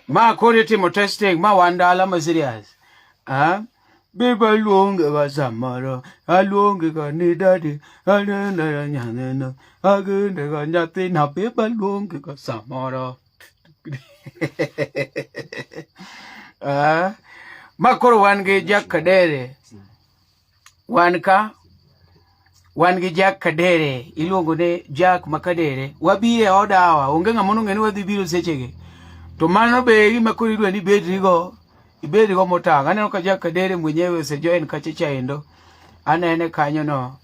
Ma koro itimo testing, ma wan dala ma serious. Ah? Biba luonge ga samoro, aluonge ga ni daddy, anena ga nyanena, agende ga nyathina, biba luonge ga samoro. Ah? Ma koro wan gi Jack Kadere. Wan ka wan gi Jack Kadere, iluongo ni Jack Makadere. Wabiro e odawa, onge ng'ama nong'e ni wadhi biro sechegi. To mano be gima koro idwa ni ibedrigo, ibedrigo motang'. Aneno ka Jack Kadere mwenyewe osejoin kacha chaendo. Anene kanyo no.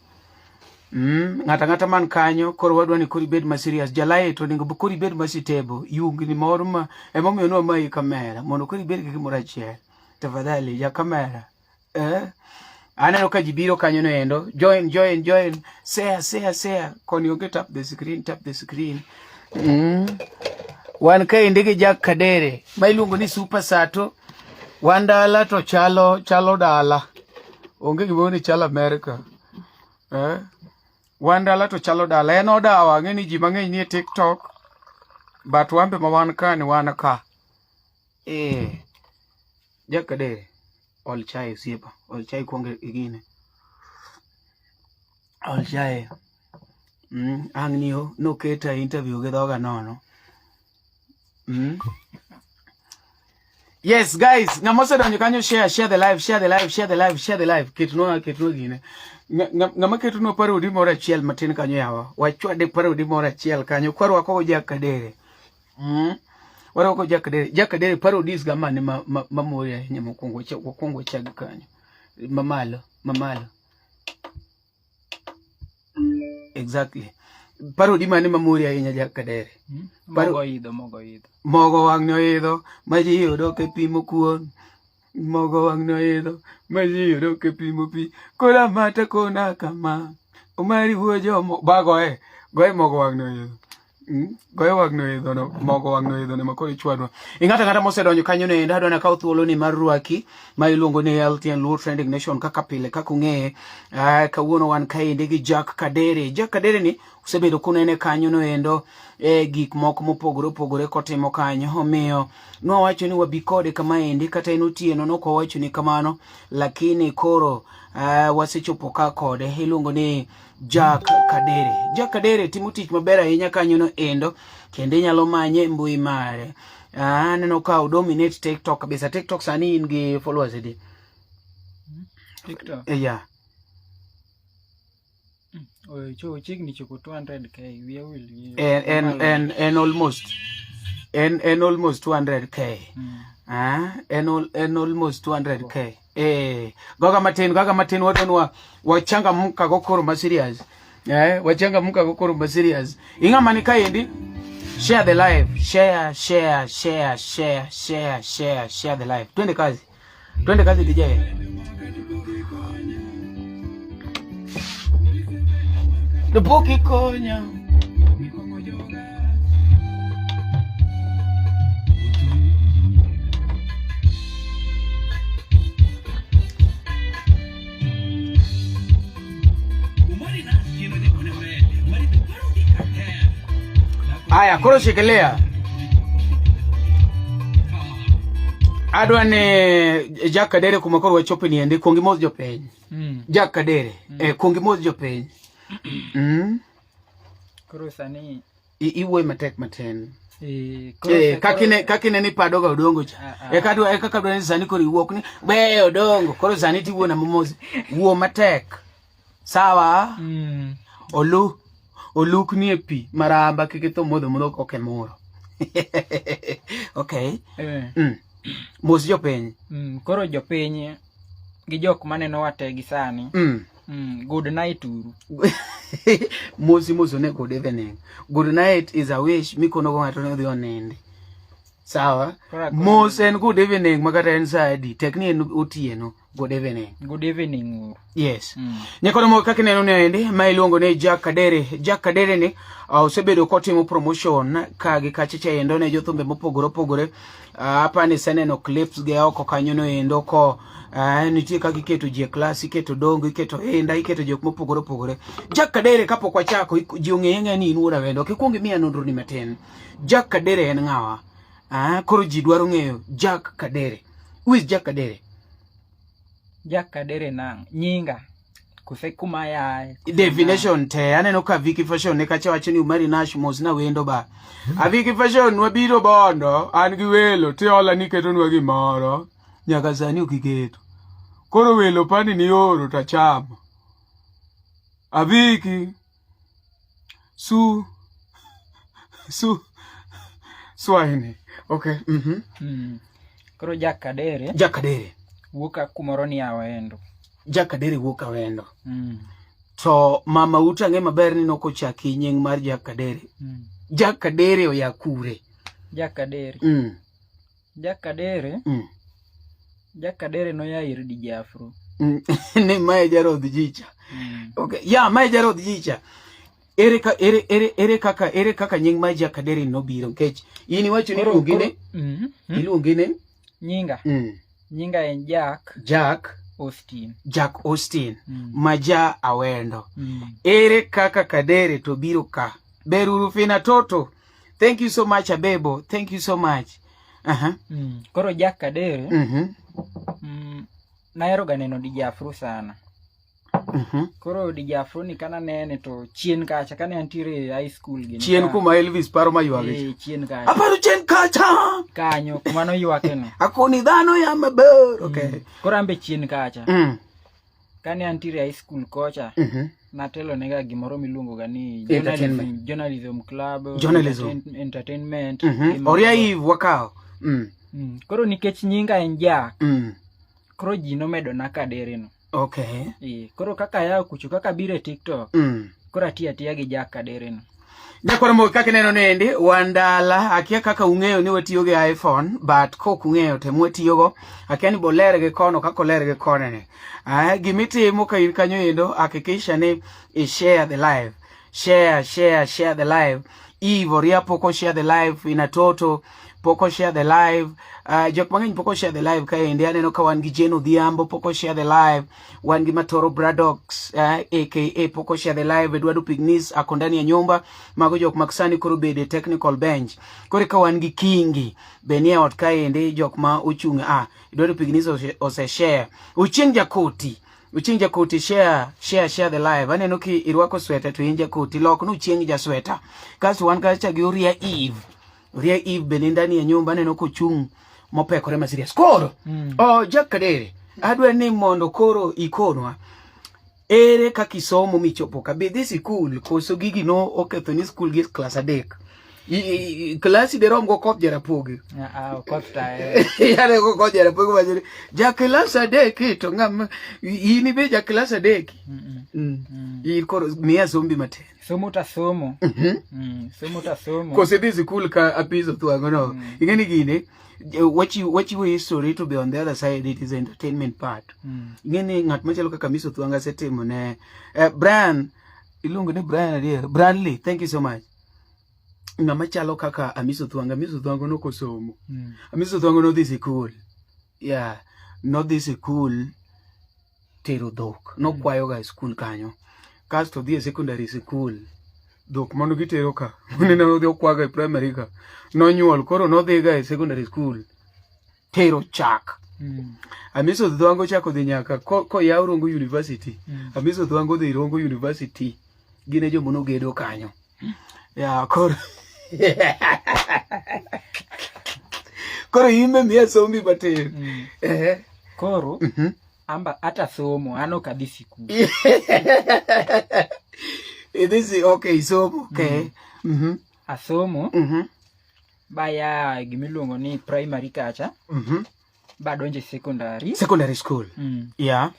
Ng'ata ng'ata man kanyo koro wadwa ni koro ibed ma serious. Jalae to onego koro ibed ma sitebo. Yungni moro ma emomiyo nwamayi kamera mondo koro ibed gi gimoro achiel. Tafadhali ja kamera. Eh? Aneno ka ji biro kanyo no endo. Join, join, join. Share, share, share. Koni onge tap the screen, tap the screen. Wan kaendi gi Jack Kadere ma iluongo ni Super Sato. Wan dala to chalo chalo dala. Onge gimoro ni chalo America. Eh? Wan dala to chalo dala. En odawa, ang'e ni ji mang'eny nie TikTok. But wan be ma wan ka ni wan ka. Eh. Jack Kadere. Ol chai osiepa, ol chai kuong igine. Ol chai. Ang' ni noketa e interview gi dhoga nono. Yes guys, ng'ama osedonjo kanyo share, share the live, share the live, share the live, share the live. Ketnwa, ketnwa gine. Ng'ama ketonwa parodi moro achiel matin kanyo yawa. Wachwade parodi moro achiel kanyo. Kwarwako go Jack Kadere. Warwako Jack Kadere. Jack Kadere parodies ga mane ma ma, ma mori ahinya mokwongo wakwongo wachag kanyo. Mamalo, mamalo. Exactly. Parodi mane ma mori ahinya Jack Kadere? Mogo oidho, mogo oidho. Mogo wang'ni oidho, ma ji yudo ke pimo kuon. Mogo wang'ni oidho, ma ji yudo ke pimo pi. Koro amata kona kama. Omari wuo jomo. Ba goye. Goye mogo wang'ni oidho. Goye wang'ni oidho no. Mogo wang'ni oidho ne ma koro ichwadwa. Ing'ato ang'ata mosedonjo kanyo no endo adwa nakaw thuolo ni mar rwaki ma iluongo ni LTN Luo Trending Nation kaka pile kaka ung'eye. Kawuono wan kaendi gi Jack Kadere. Jack Kadere ni usebedo kunene kanyo no endo e gik moko mopogore opogore kotimo kanyo. Omiyo nwawacho ni wabi kode kama endi kata en otieno nok wawacho ni kamano, lakini koro wasechopo ka kode. Iluongo ni Jack Kadere. Jack Kadere timo tich maber ahinya kanyo no endo kendo inyalo manye e mbui mare. Aneno ka odominate TikTok kabisa. TikTok sani in gi followers adi? TikTok? Yeah. Ochiegni chopo 200k, wiya wil gi En, en, en, en almost en, en almost 200k. En, en almost 200k. Goga matin, goga matin wadwa wachangamka go koro ma serious. Wachangamka go koro ma serious. Ing'ama ni kaendi? Share the live, share, share, share, share, share, share, share the live. Twende kazi. Twende kazi DJ. Lupuki konya. Aya, koro shikilia. Adwa ni Jack Kadere kuma koro wachope ni endi kuong imos jopiny. Jack Kadere, kuong imos jopiny. Koro sani Iwuoyo matek matin. Koro Kakine ni padoga odongo cha. E kaka dwa ni sani koro iwuok ni be odongo. Koro sani tiwuo na mos. Wuo matek. Sawa? Oluk ni e pi maramba kik itho modho modho ok e moro. Okay. Mos jopiny. Koro jopiny gi jok maneno wa te gi sani. Good night uru. Mosi moso ne good evening. Good night is a wish mikono go ng'ato ne odhi onindi. Sawa? Koro akoro Mos en good evening makata en saa adi? Tek ni en otieno. Good evening. Good evening uru. Yes. Nyakono mo kaka ineno ni endi ma iluongo ni Jack Kadere. Jack Kadere ni osebedo kotimo promotion ka gi kacha cha endo ne jothumbe mopogore opogore. Hapa ni seneno clips ge oko kanyo no endo ko nitie kaka iketo ji e class, iketo dongo, iketo inda, iketo jok mopogore opogore. Jack Kadere kapok wachako ji ong'eye ng'e ni in wuod Awendo. Ok ikuong imiya nonro ni matin. Jack Kadere en ng'awa? Koro ji dwaro ng'eyo Jack Kadere. Who is Jack Kadere? Jack Kadere nang' nyinga kose kuma yae definition te aneno ka Vicky Fashion ne kacha wacho ni Umari Nash mos na wendo ba. A Vicky Fashion wabiro bondo an gi welo tiola ni ketonwa gimoro nyaka sani ok iketo. Koro welo pani ni oro tachamo. Aviki su su Swahili. Okay. Koro Jack Kadere. Jack Kadere wuok kumoro ni Awendo. Jack Kadere wuok Awendo. To mama uta ng'e maber ni nokochaki nying mar Jack Kadere. Jack Kadere oya kure? Jack Kadere. Jack Kadere. Jack Kadere noya ir DJ Afro. Ni mae jarodh jicha. Okay. Ya mae jarodh jicha. Ere kaka nying mar Jack Kadere nobiro nikech in iwacho ni iluongi ne? Iluongi ne? Nyinga. Nyinga en Jack. Jack Austin. Jack Austin. Maja Awendo. Ere kaka Kadere to biro ka? Beruru fina toto. Thank you so much Abebo. Thank you so much. Koro Jack Kadere. Nahero ga neno DJ Afro sana. Koro DJ Afro ni kana nene to chien kacha kane antiere high school gini. Chien kuma Elvis paro maywage. Chien kacha. Aparo chien kacha. Kanyo kuma noywake no. Akoni dhano ya maber. Okay. Koro ambe chien kacha. Kane antiere high school kocha. Natelo nega gimoro miluongo ga ni journalism club, journalism. Entertainment. Oria Eve wakao. Koro nikech nyinga en Jack. Koro ji nomedo na Kadere no. Okay. Koro kaka yawo kucho kaka biro e TikTok. Koro atiyo atiya gi Jack Kadere no. Nyakwar Mogi kaka ineno nendi wan dala akia kaka ung'eyo ni watiyo gi iPhone but kok ung'eyo tem watiyogo akia ni boler gi kono kaka oler gi kone ni. Gimitimo ka in kanyo endo hakikisha ni i share the live. Share, share, share the live. Eve Oria pok share the live ina toto pok share the live. Jok mang'eny pok share the live kaendi aneno ka wan gi Jane Odhiambo pok share the live. Wan gi Matoro Bradox aka pok share the live. Eduardo Pignis ako ndani ya nyumba. Mago jok mag sani koro bede technical bench. Koro ka wan gi Kingi be nie ot kaendi jok ma ochung' Eduardo Pignis ose share. Ochieng' Jakoti. Ochieng' Jakoti share share share the live. Aneno ki irwako sweta to in Jakoti lok no Ochieng' ja sweta. Kasto wan kacha gi Oria Eve. Oria Eve be ni ndani ya nyumba aneno kochung' mopekore ma serious. Koro Jack Kadere adwa ni mondo koro ikonwa ere kaka isomo michopo ka be dhi sikul koso gigi no oketho ni skul gi klas 3. Klasi derom go koth Jarapogi. Koth ta. Yare go koth Jarapogi wacho ni ja klas 3 to ng'ama in be ja klas 3. In koro miya sombi matin. Somo ta somo. Somo ta somo. Kose dhi sikul ka apiso thwango no. Ing'eni gini wachiwo history to be on the other side it is entertainment part. Ing'eni ng'at machalo kaka Miso Thwanga asetimo ne Brian iluongo ni Brian adier Bradley thank you so much. Ng'ama chalo kaka Amiso Thwanga, Amiso Thwanga nokosomo. Amiso Thwanga nodhi sikul. Yeah, nodhi sikul tero dhok. Nokwayoga e skul kanyo. Kasto odhi e secondary school. Dhok mano gitero ka. Nene odhi okwaga e primary ka. Nonyuol koro nodhiga e secondary school tero chak. Amiso Thwanga ochako dhi nyaka koyaw Rongo University. Amiso Thwanga odhi Rongo University. Gin e joma nogedo kanyo. Ya koro koro imbe miya sombi matin. Koro amba ata somo an ok adhi sikul. Idhi okay somo okay. Asomo baya gimiluongo ni primary kacha. Badonje secondary. Secondary school. Yeah.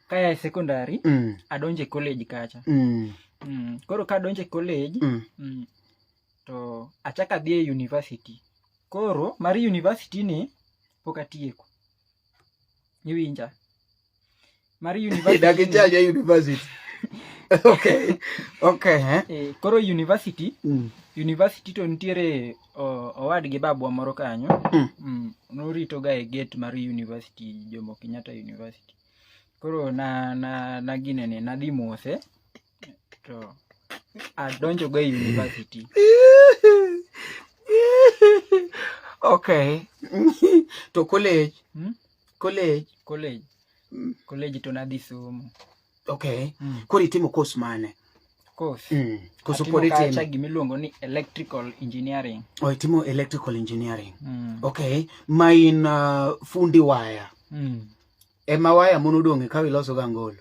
Kaya e secondary adonje college kacha. Koro ka adonje college to achako adhi e university. Koro mar university ni pok atieko. Iwinja? Mar university. Dak ichaja university. Okay. Okay. Koro university, university to nitiere owadgi babwa moro kanyo. Norito ga e gate mar university, Jomo Kenyatta University. Koro na ginene nadhi mose to adonjo go e university. Okay. To college? Hmm? College? College. College to nadhi somo. Okay. Koro itimo course mane? Course. Koso Atimo pod kacha itimo? gimiluongo ni electrical engineering. Oh, itimo electrical engineering. Mm. Okay. Ma in fundi waya. Ema waya monodong' ikaw iloso ga ngolo.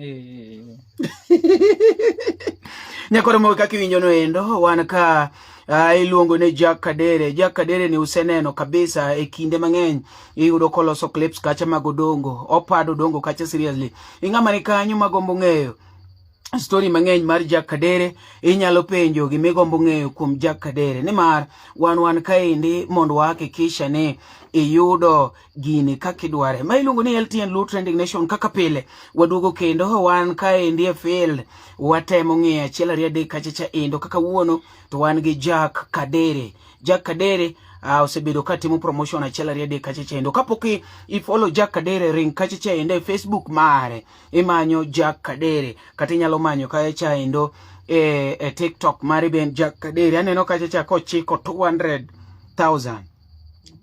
Eh. Nyakoro mo kaka iwinjo no endo wan ka iluongo ni Jack Kadere. Jack Kadere ni useneno kabisa e kinde mang'eny iyudo koloso clips kacha mag Odongo, opado Odongo kacha seriously. Ing'ama ni kanyo magombo ng'eyo story mang'eny mar Jack Kadere, inyalo penjo gimigombo ng'eyo kuom Jack Kadere, nimar wan kaendi mondo wahakikisha ni iyudo gini kaka idware. Ma iluongo ni LTN Luo Trending Nation. Kaka pile waduogo kendo wan kaendi e field, watemo ng'iyo achiel ariyo adek kacha cha endo. Kaka wuono to wan gi Jack Kadere. Jack Kadere osebedo ka timo promotion achiel ariyo adek kacha cha endo. Kapok i follow Jack Kadere, ring kacha cha endo e Facebook mare, imanyo Jack Kadere, kata inyalo manyo kacha cha endo e TikTok mare ben Jack Kadere. Aneno kacha cha kochiko 200,000.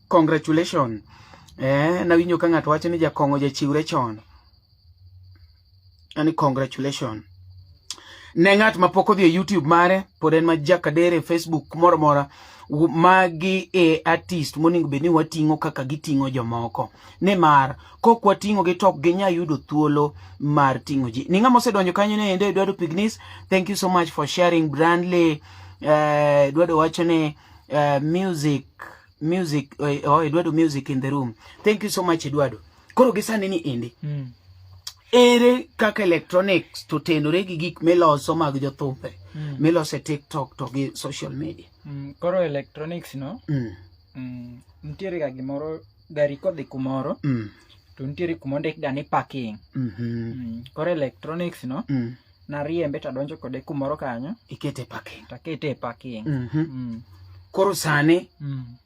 Congratulations. Nawinjo ka ng'ato wacho ni jakong'o jachiwre chon. Ani congratulations. Ne ng'at ma pok odhi e YouTube mare, pod en ma Jack Kadere, Facebook moro mora. Magi e artist monego bed ni wating'o kaka giting'o jomoko. Nimar kok wating'o gi to ok ginyal yudo thuolo mar ting'o ji. Ni ng'ama osedonjo kanyo ne endo Eduardo Pignis, thank you so much for sharing. Brandly, Eduardo wacho ni music, music, oh, Eduardo music in the room. Thank you so much Eduardo. Koro gi sani ni endi. Ere kaka electronics to tenore gi gik miloso mag jothumbe, miloso e TikTok to gi social media? Koro electronics no, nitiere ga gimoro, gari kodhi kumoro, to nitiere kuma ondik ga ni parking. Koro electronics no, nariembe tadonjo kode kumoro kanyo, ikete parking. Takete e parking. Koro sani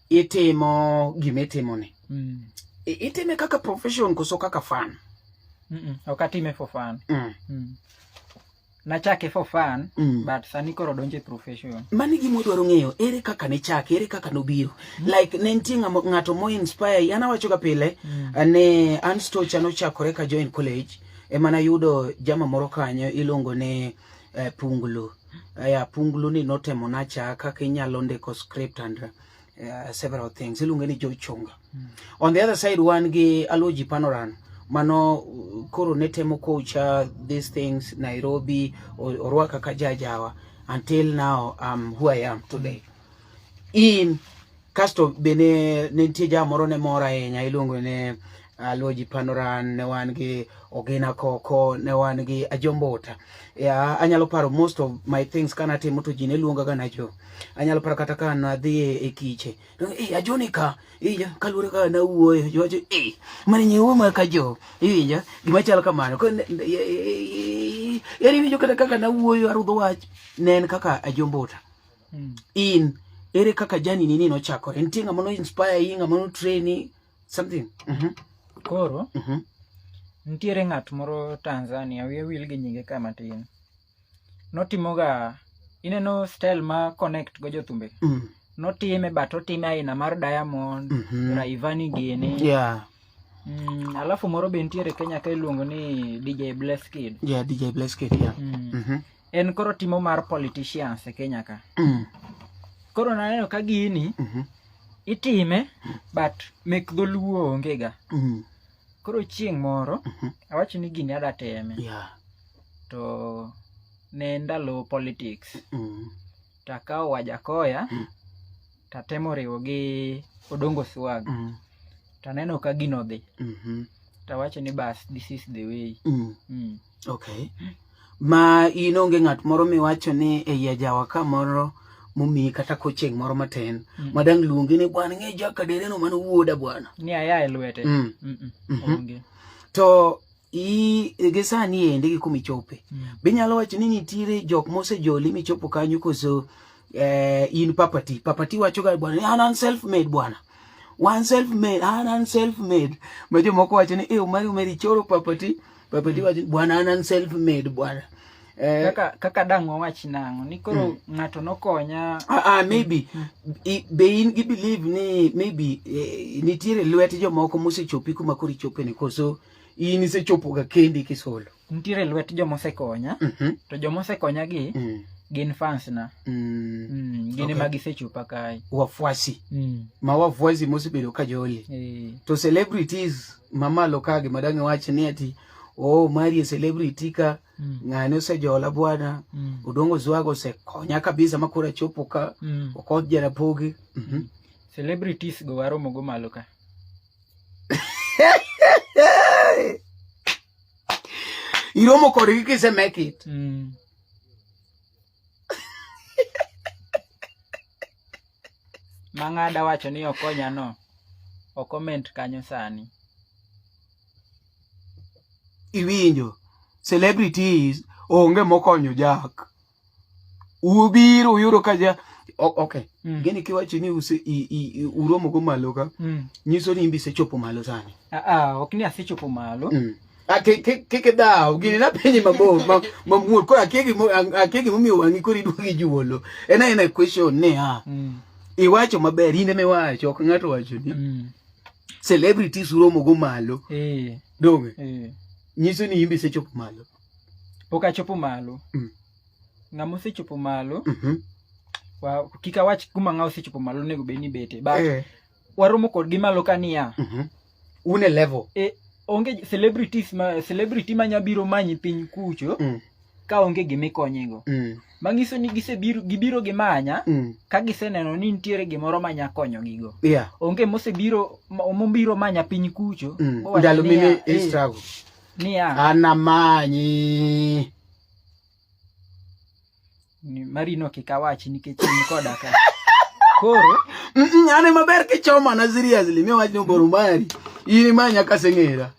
itimo gima itimoni. Itime kaka profession koso kaka fun? Ok atime for fun. Nachake for fun, but sani koro donjo e profession. Mano gima wadwaro ng'eyo, ere kaka ne chake, ere kaka nobiro? Like ne nitie ng'ato mo inspire, an awacho ga pile, ne an Stocha nochakore ka join college, ema nayudo jama moro kanyo iluongo ni Punglu. Aya, Punglu ni notemo nacha kaka inyalo ndiko script and several things. Iluonge ni Joe Chunga. On the other side wan gi Aloji Panoran. Mano koro ne temo kocha these things Nairobi, orwaka ka jajawa until now I'm who I am today. In kasto bende ne nitie jama moro ne mor ahinya iluongo ni Aloji Panoran, ne wan gi Ogina Koko, ne wan gi Ajombota. Yeah, anyalo paro most of my things kana timo to ji ne luonga ga Najo. Anyalo paro kata ka nadhi e kiche. Ajo ni ka, ija, kaluwore kaka nawuoyo, ji wacho, mano nyiewo ma ka jo, iwinjo, gima chalo kamano. Ko yani iwinjo kata kaka nawuoyo arudho wach, ne en kaka Ajombota. In, ere kaka jani nini nochakore? Nitie ng'ama no inspire i, ng'ama no train i, something? Koro, nitiere ng'at moro Tanzania, wiya wil gi nyinge ka matin. Notimoga, ineno style ma connect go jothumbe. Notime but otime aina mar Diamond, Rayvanny gini. Alafu moro be nitiere Kenya ka iluongo ni DJ Bless Kid. Yeah, DJ Bless Kid, yeah. En koro timo mar politicians e Kenya ka. Koro naneno ka gini itime but mek dholuo onge ga. Koro chieng' moro awacho ni gini adwa teme. To ne ndalo politics. To akawo Wajakoya tatemo riwo gi Odongo Swag. Taneno ka gino dhi. Tawacho ni bas, this is the way. Okay. Ma in onge ng'at moro miwacho ni e iye jawa ka moro momiyi kata coaching moro matin. Madang' luongi ni bwana ng'e Jack Kadere no mano wuoda bwana. Ni aya e lwete. Onge. To i gi sani endi gi kuma ichope. Be inyalo wacho ni nitiere jok mosejoli michopo kanyo koso in papati. Papati wacho ga bwana an self made bwana. Wan self made, an self made. Ma jomoko wacho ni Umari Umari choro papati. Papati wacho bwana an self made bwana. Eh, Kaka kaka dang' wawach nang'o ni koro ng'ato nokonya Ah, ah, maybe be in gi believe ni maybe nitiere lwet jomoko mosechopi kuma koro ichopeni koso in isechopo ga kendi kisolo nitiere lwet joma osekonya to joma osekonya gi gin fans na gin ema gisechopa kae wafuasi ma wafuasi mosebedo ka joli to celebrities mamalo ka gima dang' iwach ni ati oh mari e celebrity ka ng'ane osejola bwana Odongo Zwago osekonya kabisa ma koro achopo ka Okoth Jarapogi Celebrities go waromo go malo ka. Iromo kodgi kise make it. Mang'ada wacho ni okonya no. O comment kanyo sani. Iwinjo. Celebrities onge mokonyo Jack. Ubiro uyudo ka ja okay. Gini kiwacho ni use uromo go malo ka. Nyiso ni imbi isechopo malo sani. Ah, ok ni asechopo malo. Ah, kik idhaw, gini napenji mabor, mamuol. Koro akia gimomiyo wang'i koro iduogo ijuolo. En aena question ni a. Iwacho maber, in ema iwacho, ok ng'ato wacho ni. Celebrities uromo go malo. Donge? Nyiso ni imbe isechopo malo. Pok achopo malo. Ng'ama osechopo malo, kik awach kuma ng'a osechopo malo onego bed ni bete. But waromo kodgi malo ka niya. Un e level. Onge celebrities ma celebrity ma nya biro manyi piny kucho ka onge gima ikonyego. Manyiso ni gisebiro gibiro gimanya ka giseneno ni nitiere gimoro ma nya konyogigo. Onge mosebiro mobiro manya piny kucho. Mowacho Ndalo niya, mine e struggle. Niya. Anamanyi. Ni Marino kik awach nikech in koda ka. Koro Ane maber kichoma na seriously mi wach ni oboro mari. In imanya kaseng'era.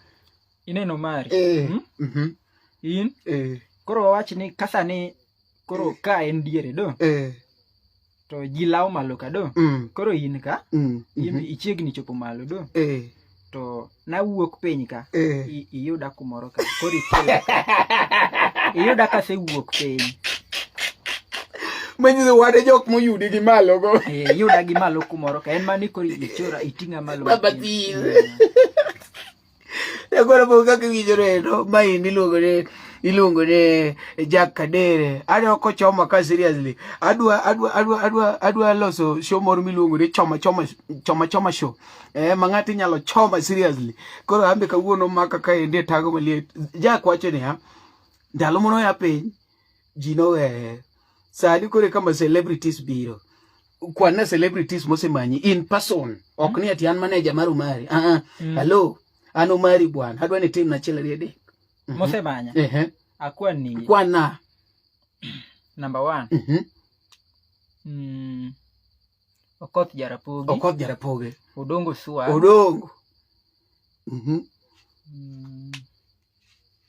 Ineno mari. In? Koro wawach ni kasa ni koro ka en diere do. To ji lawo malo ka do. Koro in ka, in ichiegni chopo malo do. To nawuok piny ka, iyuda kumoro ka. Koro ikela ka. Iyuda kasewuok piny. Manyiso wade jok moyudi gi malo go. Iyuda gi malo kumoro ka. En mani koro ichora iting'a malo Baba matin. tin. Koro po kaka iwinjo reno, maendi iluongo ni Jack Kadere. Aneno kochoma ka seriously. Adwa loso show moro miluongo ni choma choma choma choma show. Ma ng'ato inyalo choma seriously. Koro ambe kawuono maka kaendi e tago maliet. Jack wacho niya, ndalo moro ya piny, ji noweye. Sani koro kama celebrities biro. Kwana celebrities mosemanyi in person. Ok ni ati an manager mar Omari. Hello, an Omari bwana. Adwa ni tim na achiel ariyo adek. Mosemanya? Akwani. Kwana. Number 1. Okoth Jarapogi. Okoth Jarapogi. Odongo Swa. Odongo.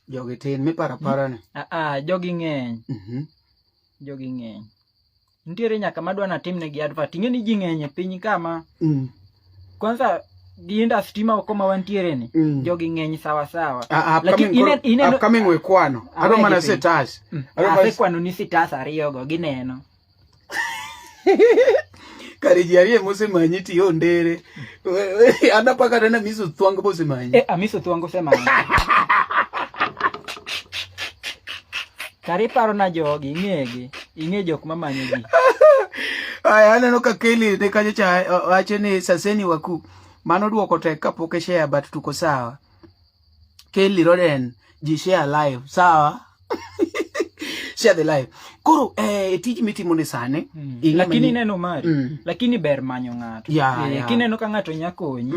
Jogi tin miparo apara ni. Jogi ng'eny. Jogi ng'eny. Nitiere nyaka madwa natimnegi advert. Ing'e ni ji ng'eny e piny kama. Kwanza gi industry ma oko ma wantiere ni, jogi ng'eny sawa sawa. Lakini ineno Upcoming we kwano. Adwa Awegi mana piny. sitas. Adwa mana Asekwano ni sitas ariyo go gineno. Kare ji ariyo mosemanyi tiyo ndere. An apa kata na Amiso Thwango bosemanyi. Amiso Thwango osemanyi. Kare iparo na jogi, ing'egi. Ing'e jok mamanyo ji. Aya, aneno ka Kelly ne kanyo cha wacho ni saseni waku. Mano duoko tek kapok e share but tuko sawa. Kelly Roden, ji share live, sawa? Share the live. Koro tij mitimo ni sani, ing'e Lakini mani- ineno mari. Lakini ber manyo ng'ato. Kineno ka ng'ato nya konyi.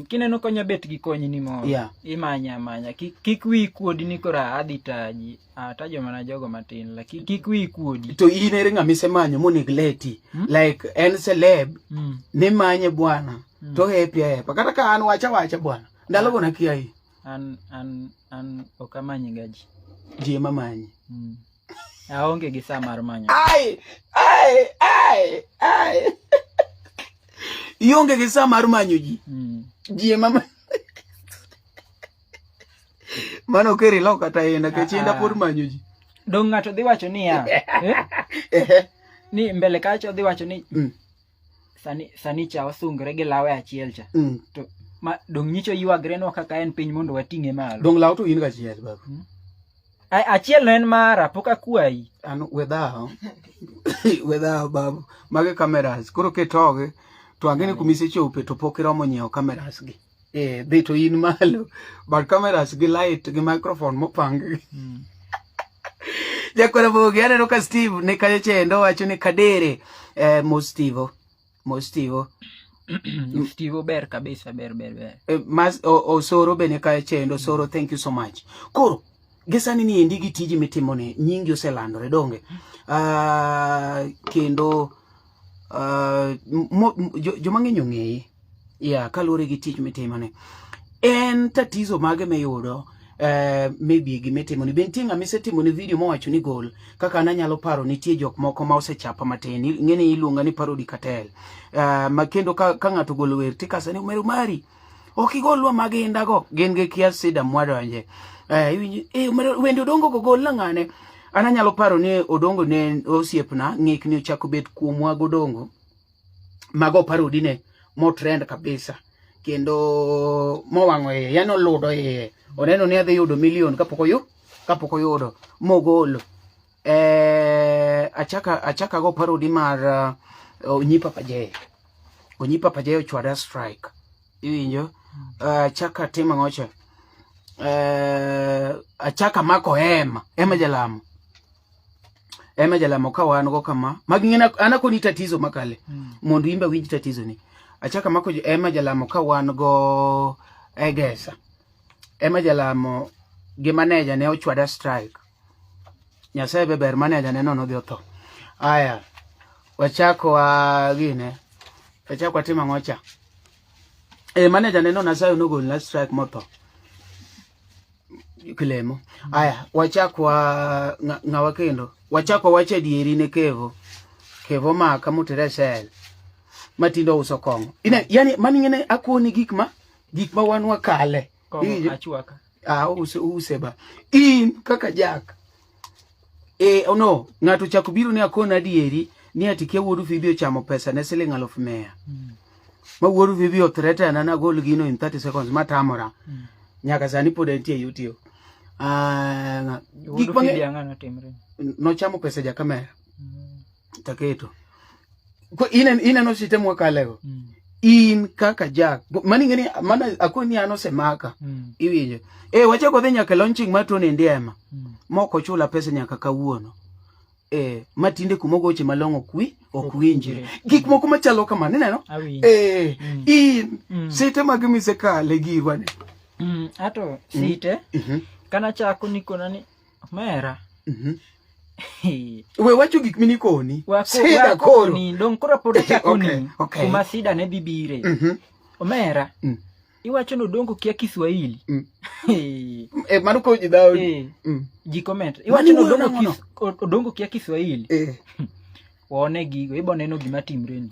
Kineno ka onya bet gi kony ni moro. Imanya amanya. Kik wiyi kuodi ni koro adhi taji. Atajo mana jogo matin, lakini kik wiyi kuodi. To in ere ng'ama isemanyo monegleti? Like en celeb, nimanye bwana, to happy happy. Kata ka an wacha wacha bwana. Ndalo go nakia hii. An ok amany ga ji. Ji ema manyi. Aonge gi saa mar manyo. Ai, ai, ai, ai. Ionge gi saa mar manyo ji. Ji ema manyi. Mano keri loka kata en, nikech inda pod manyo ji. Dong ng'ato dhi wacho niya, eh? Ni mbele kacha odhi wacho ni sani sani cha wasungre gi lawe achiel cha. To ma dong nyicho ywagrenwa kaka en piny mondo wating'e malo. Dong law to in gachiel babu. Achiel no en mara pok akwayi. An wedhawo. Wedhawo babu. Magi cameras. Koro ketogi to ang'e ni kumisechope to pok iromo nyiewo cameras gi. Eh, dhi to in malo. But cameras gi light gi microphone mopang gi. Jakwara Bogi, aneno ka Steve ni kacha chendo wacho ni Kadere eh, mos Steve. Mos Steve. Steve ber kabisa ber ber ber. Eh, mas Osoro be ni kacha chendo Osoro thank you so much. Koro gi sani ni endi gi tiji mitimo ni nyingi oselandore donge. Kendo joma ng'eny ong'eyi. Yeah, kaluwore gi tich mitimo ni. En tatizo mage miyudo maybe gimitimo ni be nitie ng'ama isetimo ni video mowacho ni gol kaka an anyalo paro nitie jok moko ma osechapa matin ing'e ni iluonga ni Parody Cartel ma kendo ka ng'ato ogolo wer tikasa ni Omero mari ok igolwa maginda go gin gi kia sida mwadonje iwinjo Omero wende Odongo go gol na ng'ane an anyalo paro ni Odongo ne osiepna ng'ikni ochako bet kuomwa godongo mago parody ne mo trend kabisa kendo mowang'o iye yani oludo iye oneno ni adhi yudo milion kapok oyu kapok oyudo mogolo achaka go parody mar Onyi Papa J. Onyi Papa J ochwada strike iwinjo achaka timo ang'o cha achaka mako hema hema jalamo ema jalamo ka wan go kama magi ng'ena an akoni tatizo makale mondo imbe winj tatizo ni achaka mako ema jalamo ka wan go egesa ema jalamo gi maneja ne ochwada strike Nyasaye be ber maneja ne no nodhi otho aya wachako wa gine wachako watimo ang'o cha maneja ne no Nyasaye nogolna strike motho kilemo aya wachak wa ng'awa kendo wachak wawacho adieri ne Kevo Kevo maka motere sel matindo uso kong'o ine yani mani ng'ene akoni gik ma wan wakale Kong'o achwaka ah use ba in kaka Jack no ng'ato chako biro ni akona adieri ni ati kia wuod Fibi ochamo pesa ne siling 1,100 ma wuod Fibi othreaten an agol gino in 30 seconds matamora nyaka sani pod entie YouTube gik mang'eny ang'o notimre nochamo pesa ja kamera taketo ko ineno site mwakalego in kaka Jack mani ng'eni mana akoni an osemaka iwinjo wachako dhi nyaka launching mar Tony Ndiema mok ochula pesa nyaka kawuono matinde kumogoche malong'o kwi ok winjre gik moko machalo kamano ineno in site mag misekale girwa ni ato site kana chako nikona ni omera We wacho gik minikoni sida koro dong koro pod achako ni kuma sida ne dhi bire omera iwacho ni Odongo kia Kiswahili mano koro ji dhawo ji comment iwacho ni Odongo kia Kiswahili waone gigo ibo neno gima timre ni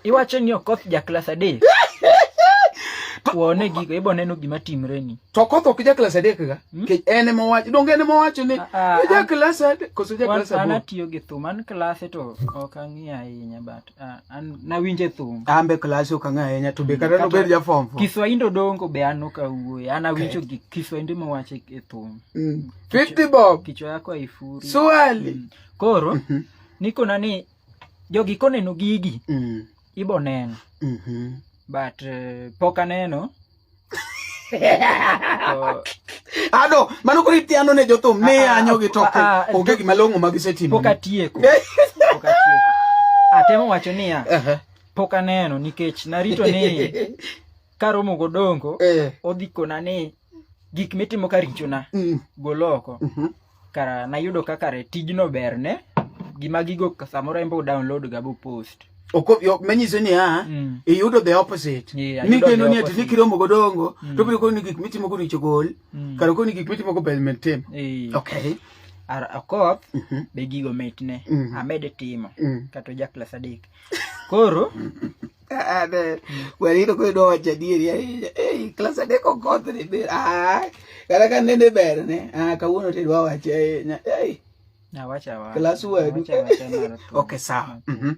Iwacho ni Okoth ja klas 3 waone gigo ibo neno gima timre ni to Okoth ok ja klas 3 ga nikech en ema owacho donge en ema owacho ni ja klas 3 koso ja klas 8 an atiyo gi thum an klase to ok ang'iyo ahinya but an nawinje thum an be klase ok ang'iyo ahinya to be kata nobed ja form 4 Kiswahili Odongo be an ok awuoye an awinjo gi Kiswahili mowacho e thum 50 bob kichwa yako haifuri swali Koro nikona ni jogi koneno gigi ibo neno but pok aneno Ado, mano koro ithiano ne jothum ni yanyo gi to onge gima long'o ma gisetimo. Pok atieko. Pok atieko. Atemo wacho niya, pok aneno nikech narito ni karomo godongo odhi kona ni gik mitimo ka richona gol oko. Kara nayudo ka kare tijno berne gima gigo samoro en bo download ga bo post. Manyiso ni iyudo the opposite. Ni geno ni ati kiromo godongo to biro koni gik mitimo go richo gol. Kar koni gik mitimo go ber med tim. Okay. Okoth be gigo mitne amed timo kata ja klas 3. Koro Ane, warito ko idwa wacho adieri ahinya. Ei, klas adek okoth ni ber. Ah, kata ka nende ber ne. Ah, kawuono to idwa wacho ahinya. Ei. Awacha awacha. Klas wadu. Awacha awacha mar thum. Okay, sawa. Mhm.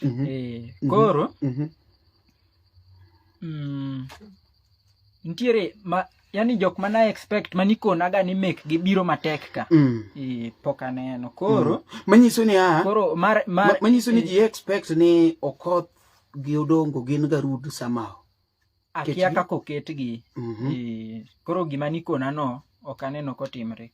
Mhm. Eh, koro Mhm. nitiere ma yani jok mana expect manikonaga ni mekgi biro matek ka. Pok aneno. Koro Manyiso ni ah, koro mar mar manyiso ni ji expect ni Okoth gi Odongo gin ga rude somehow. Akia kaka oketgi. Koro gima nikona no ok aneno kotimre.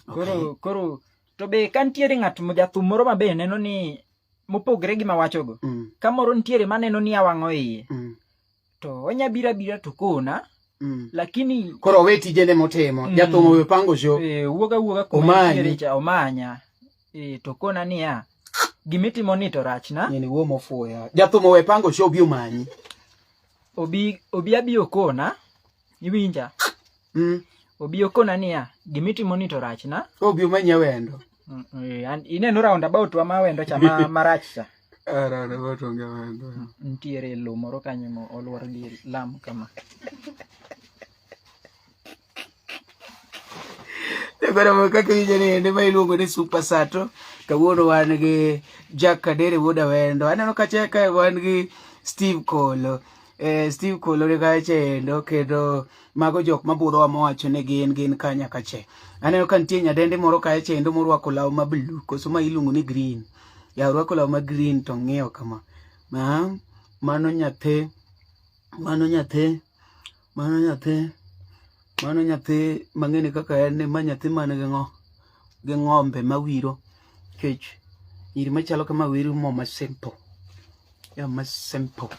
Koro koro to be ka nitiere ng'at jathum moro ma be neno ni mopogre gi mawachogo. Ka moro nitiere maneno ni awang'o iye. To onya biro abira to kona. Lakini koro owe tijene motimo. Jathum owe pango show. Wuoga wuoga kuma nitiere cha omanya. To kona niya gimitimo ni to rachna. Nini wuo mofuya. Jathum owe pango show obi omanyi. Obi abi okona. Iwinja? Obi okona niya gimitimo ni to rachna. Obi omanyi awendo. Ineno roundabout wa ma awendo cha marach cha. Roundabout onge awendo. Nitiere lo moro kanyo mo oluor gi lam kama. Koro kaka iwinjo ni ende ma iluongo ni Super Sato. Kawuono wan gi Jack Kadere wuod Awendo. Aneno kacha ka wan gi Steve Kolo. Steve Kolo ni kacha endo kendo mago jok mabudhowa mowacho ni gin ka nyaka che. Aneno ka nitie nyadende moro kacha endo morwako law ma blue koso ma iluongo ni green. Ya orwako law ma green to ng'iyo kama. Ma mano nyathi, mano nyathi, mano nyathi, mano nyathi mang'eni kaka en ni ma nyathi man gi ng'o, gi ng'ombe mawiro kech nyiri machalo kama wiro mo ma simple. Ya ma simple.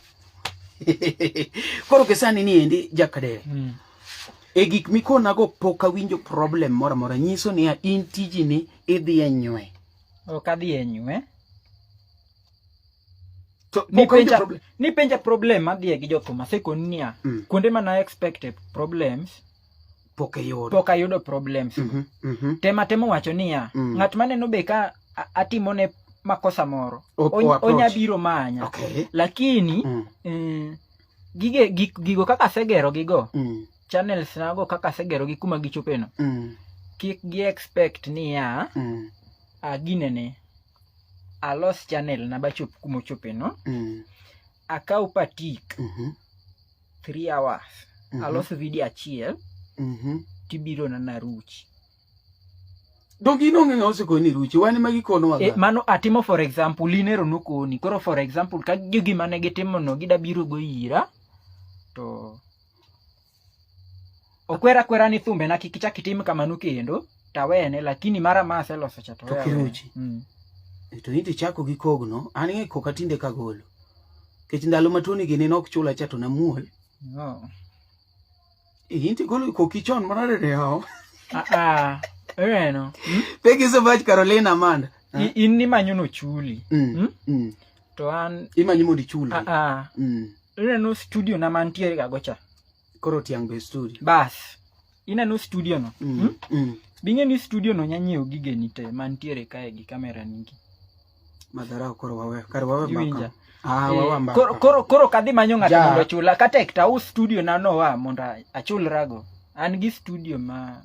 Koro kesani ni endi Jakadere. E gik mikonago pok awinjo problem moro amora nyiso niya in tiji ni idhi e nywe. Ok adhi e nywe. To pok awinjo problem. Ni penja problem adhiye gi jothum asekoni niya kuonde mana expected problems pok ayudo. Pok ayudo problems. Tema temo wacho niya ng'at maneno be ka atimone makosa moro onya biro manya. Lakini gigo kaka asegero gigo channels nago kaka asegero gi kuma gichopeno kik gi expect niya ginene alos channel na bachop kuma ochopeno akaw patik 3 hours alos video achiel tibiro na naruchi. Donge in onge ng'ama osekoni ruchi, wan ema gikonowa ga. Mano atimo for example, in ero nokoni. Koro for example, ka gima ne gitimo no gida biro go ira, to okwera kwera ni thumbe na kik ichak itim kamano kendo, tawene, lakini mara ma aseloso cha to To weya kiruchi. weya. To in tichako gi kogno, an ing'e koka tinde kagolo. Nikech ndalo ma tuoni gini nok chula cha to namuol. No. In tigolo koki chon manade ne hao. Ineno. Thank you so much Carolina Amanda. In nimanyo no chuli. To an imanyo mondo ichuli. Ineno studio na mantiere ga gocha. Koro tiang' be studio. Bas. Ineno studio no. Bing'e ni studio no nyanyiewo gigeni te mantiere kae gi kamera nigi. Madharau koro wawe. Kar wawe mbaka. Iwinja? Wawe mbaka. Koro kadhi manyo ng'ato mondo ochula. Katek to aus studio na no wa mondo achulrago. An gi studio ma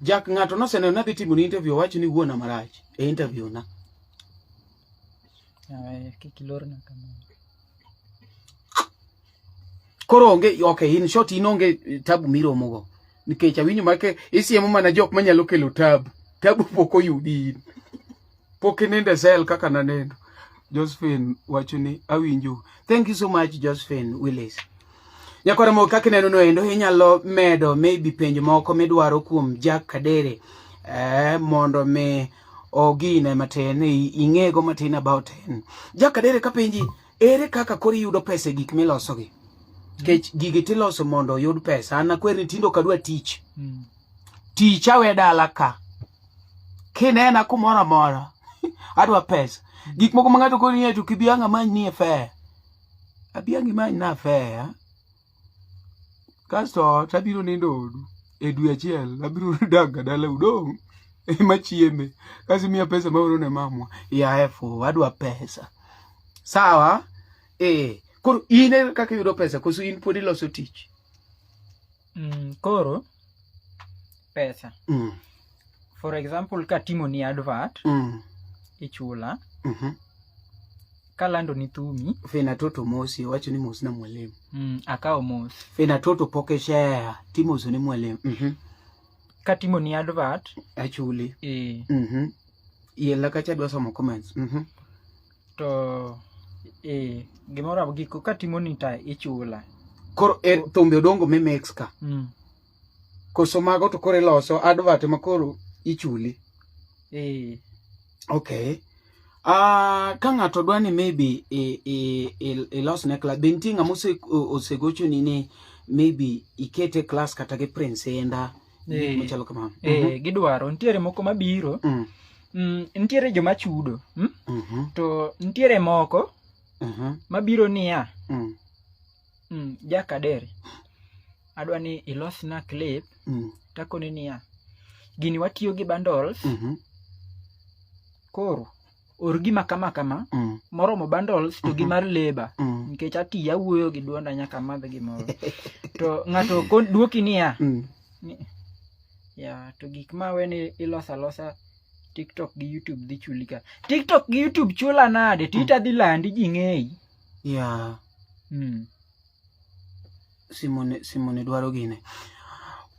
Jack ng'ato noseneno nadhi timo ni interview owacho ni wuona marach e interview na. Kik ilorna kamano. Koro onge, okay, in short in onge tabu miromogo. Nikech awinjo make isiemo mana jok manyalo kelo tabu. Tabu pok oyudi in. Pok inindo e cell kaka nanendo. Josephine wacho ni awinjo. Thank you so much Josephine Willis. Nyakwara mo kaka ineno no endo inyalo medo maybe penjo moko midwaro kuom Jack Kadere mondo mi ogine matin ing'ego matin about him. Jack Kadere kapenji ere kaka koro iyudo pesa e gik milosogi? Nikech gigi tiloso mondo oyud pesa. An akwer ni tinde ok adwa tich. Tich awe dala ka. Kinena kumoro amora adwa pesa. Gik moko ma ng'ato koni to kibi ang' amany ni e fair. Abi ang' imany na fair. Kasto tabiro nindo odu e dwe achiel abiro dak ga dala udong' ema chieme. Kasto imiya pesa maoro ne mamwa. Yaye fu adwa pesa. Sawa? Eh, koro in ere kaka iyudo pesa koso in pod iloso tich? Koro pesa. For example, katimo ni advert, ichula. Kalando ni thumi. Fena Toto mosi, owacho ni mosna mwalimu. Akawo mos. Fena Toto pok e share, timoso ni mwalimu. Katimo ni advert. Achuli. Yela kacha adwa somo comments. To gimoro giko katimo ni ta ichula. Koro thumbe Odongo mi mix ka. Koso mago to koro iloso advert ma koro ichuli. Okay. Ka ng'ato dwa ni maybe ilos ne class, be nitie ng'ama osegochoni ni maybe ikete class kata gi Prince Indah, gik machalo kamano? Gidwaro, nitiere moko mabiro. Nitiere joma chudo. To nitiere moko mabiro niya. Jack Adere, adwa ni ilosna clip. Takone niya, gini watiyo gi bundles. Koro or gima kama kama moromo bundles to gi mar labor. Nikech atiyo awuoyo gi duonda nyaka amadh gimoro. To ng'ato duoki niya, ni, ya, to gik ma weni iloso alosa TikTok gi YouTube dhi chuli ka. TikTok gi YouTube chula nade? Twitter dhi landi ji ng'eyi. Simone dwaro gine.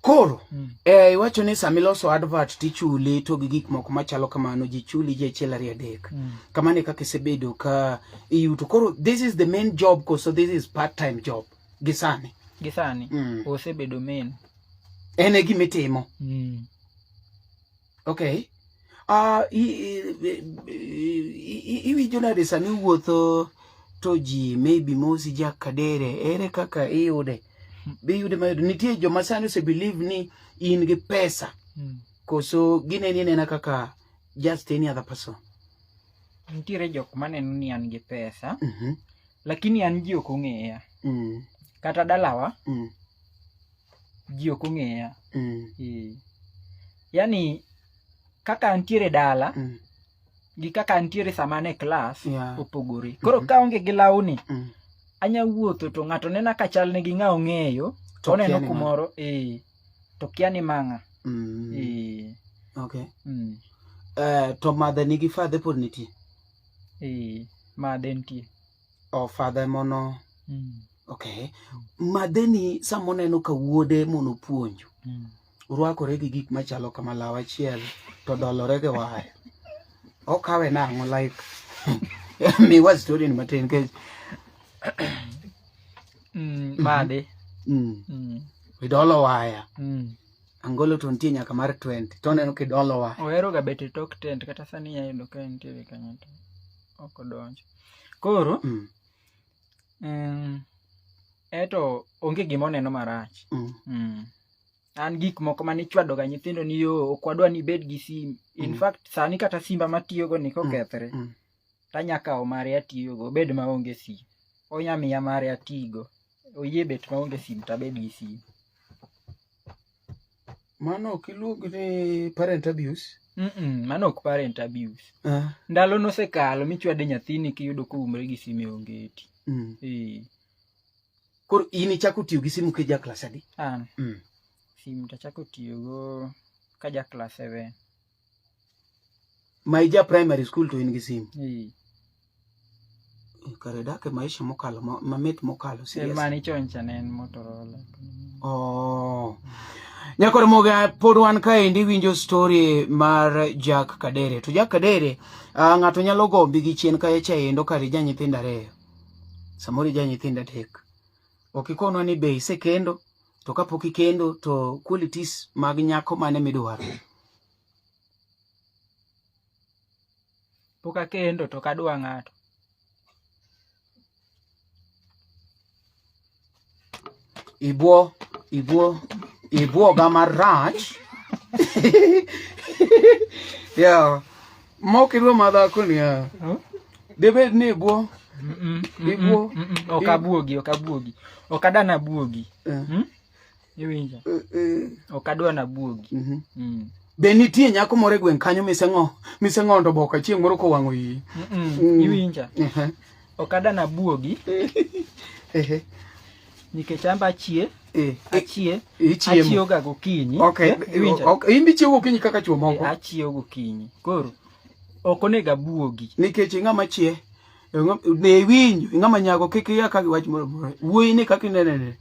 Koro, iwacho ni sama iloso advert tichuli to gi gik moko machalo kamano, ji chuli ji achiel ariyo adek. Kamano e kaka isebedo ka iyuto. Koro this is the main job koso this is part time job gi sani? Gi sani. Osebedo main. En e gima itimo. Okay. Iwinjo nade sani iwuotho to ji maybe mosi Jack Kadere, ere kaka iyude? Be iyude mayot? Nitie joma sani ose believe ni in gi pesa. Koso gineni anena kaka just any other person? Nitiere jok maneno ni an gi pesa. Lakini an ji ok ong'eya. Kata dalawa, ji ok ong'eya. Yani kaka antiere dala, gi kaka antiere sama an e class, opogore. Koro ka aonge gi lawni, anya wuotho to ng'ato nena ka chalne gi ng'a ong'eyo, To oneno kia ni kumoro, to kia ni mang'a. Okay. To mother nigi father pod nitie? Mother nitie. Oh, father mono. Okay. Mother ni sama oneno ka wuode mono puonjo. Rwakore gi gik machalo kama law achiel to dolore gi waya. Okawe nang'o like miwa story ni matin nikech Made. Idolo waya. Angolo to nitie nyaka mar 20. To oneno kidolo waya. Ohero ga bet e tok tent kata sani inya yudo ka entiere kanyo to ok odonjo. Koro, eto onge gima oneno marach. An gik moko mane ichwado ga nyithindo ni yo ok wadwa ni ibed gi sim. In fact sani kata simba matiyogo ni kokethre, tanya kawo mare atiyogo obed maonge sim. Onya miya mare atigo. Oyie bet maonge sim tabed gi sim. Mano ok iluong ni parent abuse? Mano ok parent abuse. Ndalo nosekalo michwade nyathini kiyudo koumre gi sim e ongeti. Koro in ichako tiyo gi simu kija klas adi? An. Sim tachako tiyogo kaja klas 7. Ma ija primary school to in gi sim? Kare dak e maisha mokalo, mamit mokalo, seriously. Mani chon cha ne en Motorola. Oh. Nyakor Moga, pod wan kaendi winjo story mar Jack Kadere. To Jack Kadere, ng'ato nyalo gombi gi chien kae cha endo kar ija nyithindo ariyo. Samoro ija nyithindo adek. Ok ikonwa ni be isekendo, to kapok ikendo to qualities mag nyako mane midwaro? Pok akendo to ok adwa ng'ato. Ibwo, ibwo, ibwoga marach. Yeah. Mok idwa madhako niya. Huh? Debed ni ibwo. Ibwo. Ok abuogi, ok abuogi. Ok adwa nabuogi. Iwinjo? Ok adwa nabuogi. Be nitie nyako moro e gweng' kanyo miseng'ondo boka chieng' moro kowang'o iyi? Iwinja? Ok adana buogi. Ehe. Nikech amba achie. Eh. Achie. Ichiemo. Achiewo ga gokinyi. Okay. Eh, iwinjo? Okay. In be ichiewo gokinyi kaka chuo moko. Eh, achiewo gokinyi. Koro ok onego abuogi. Nikech ing'ama chie. Ne iwinjo, ing'ama nyago kik iya ka gi wach moro amora. Wuoyi ni kaka inene ni.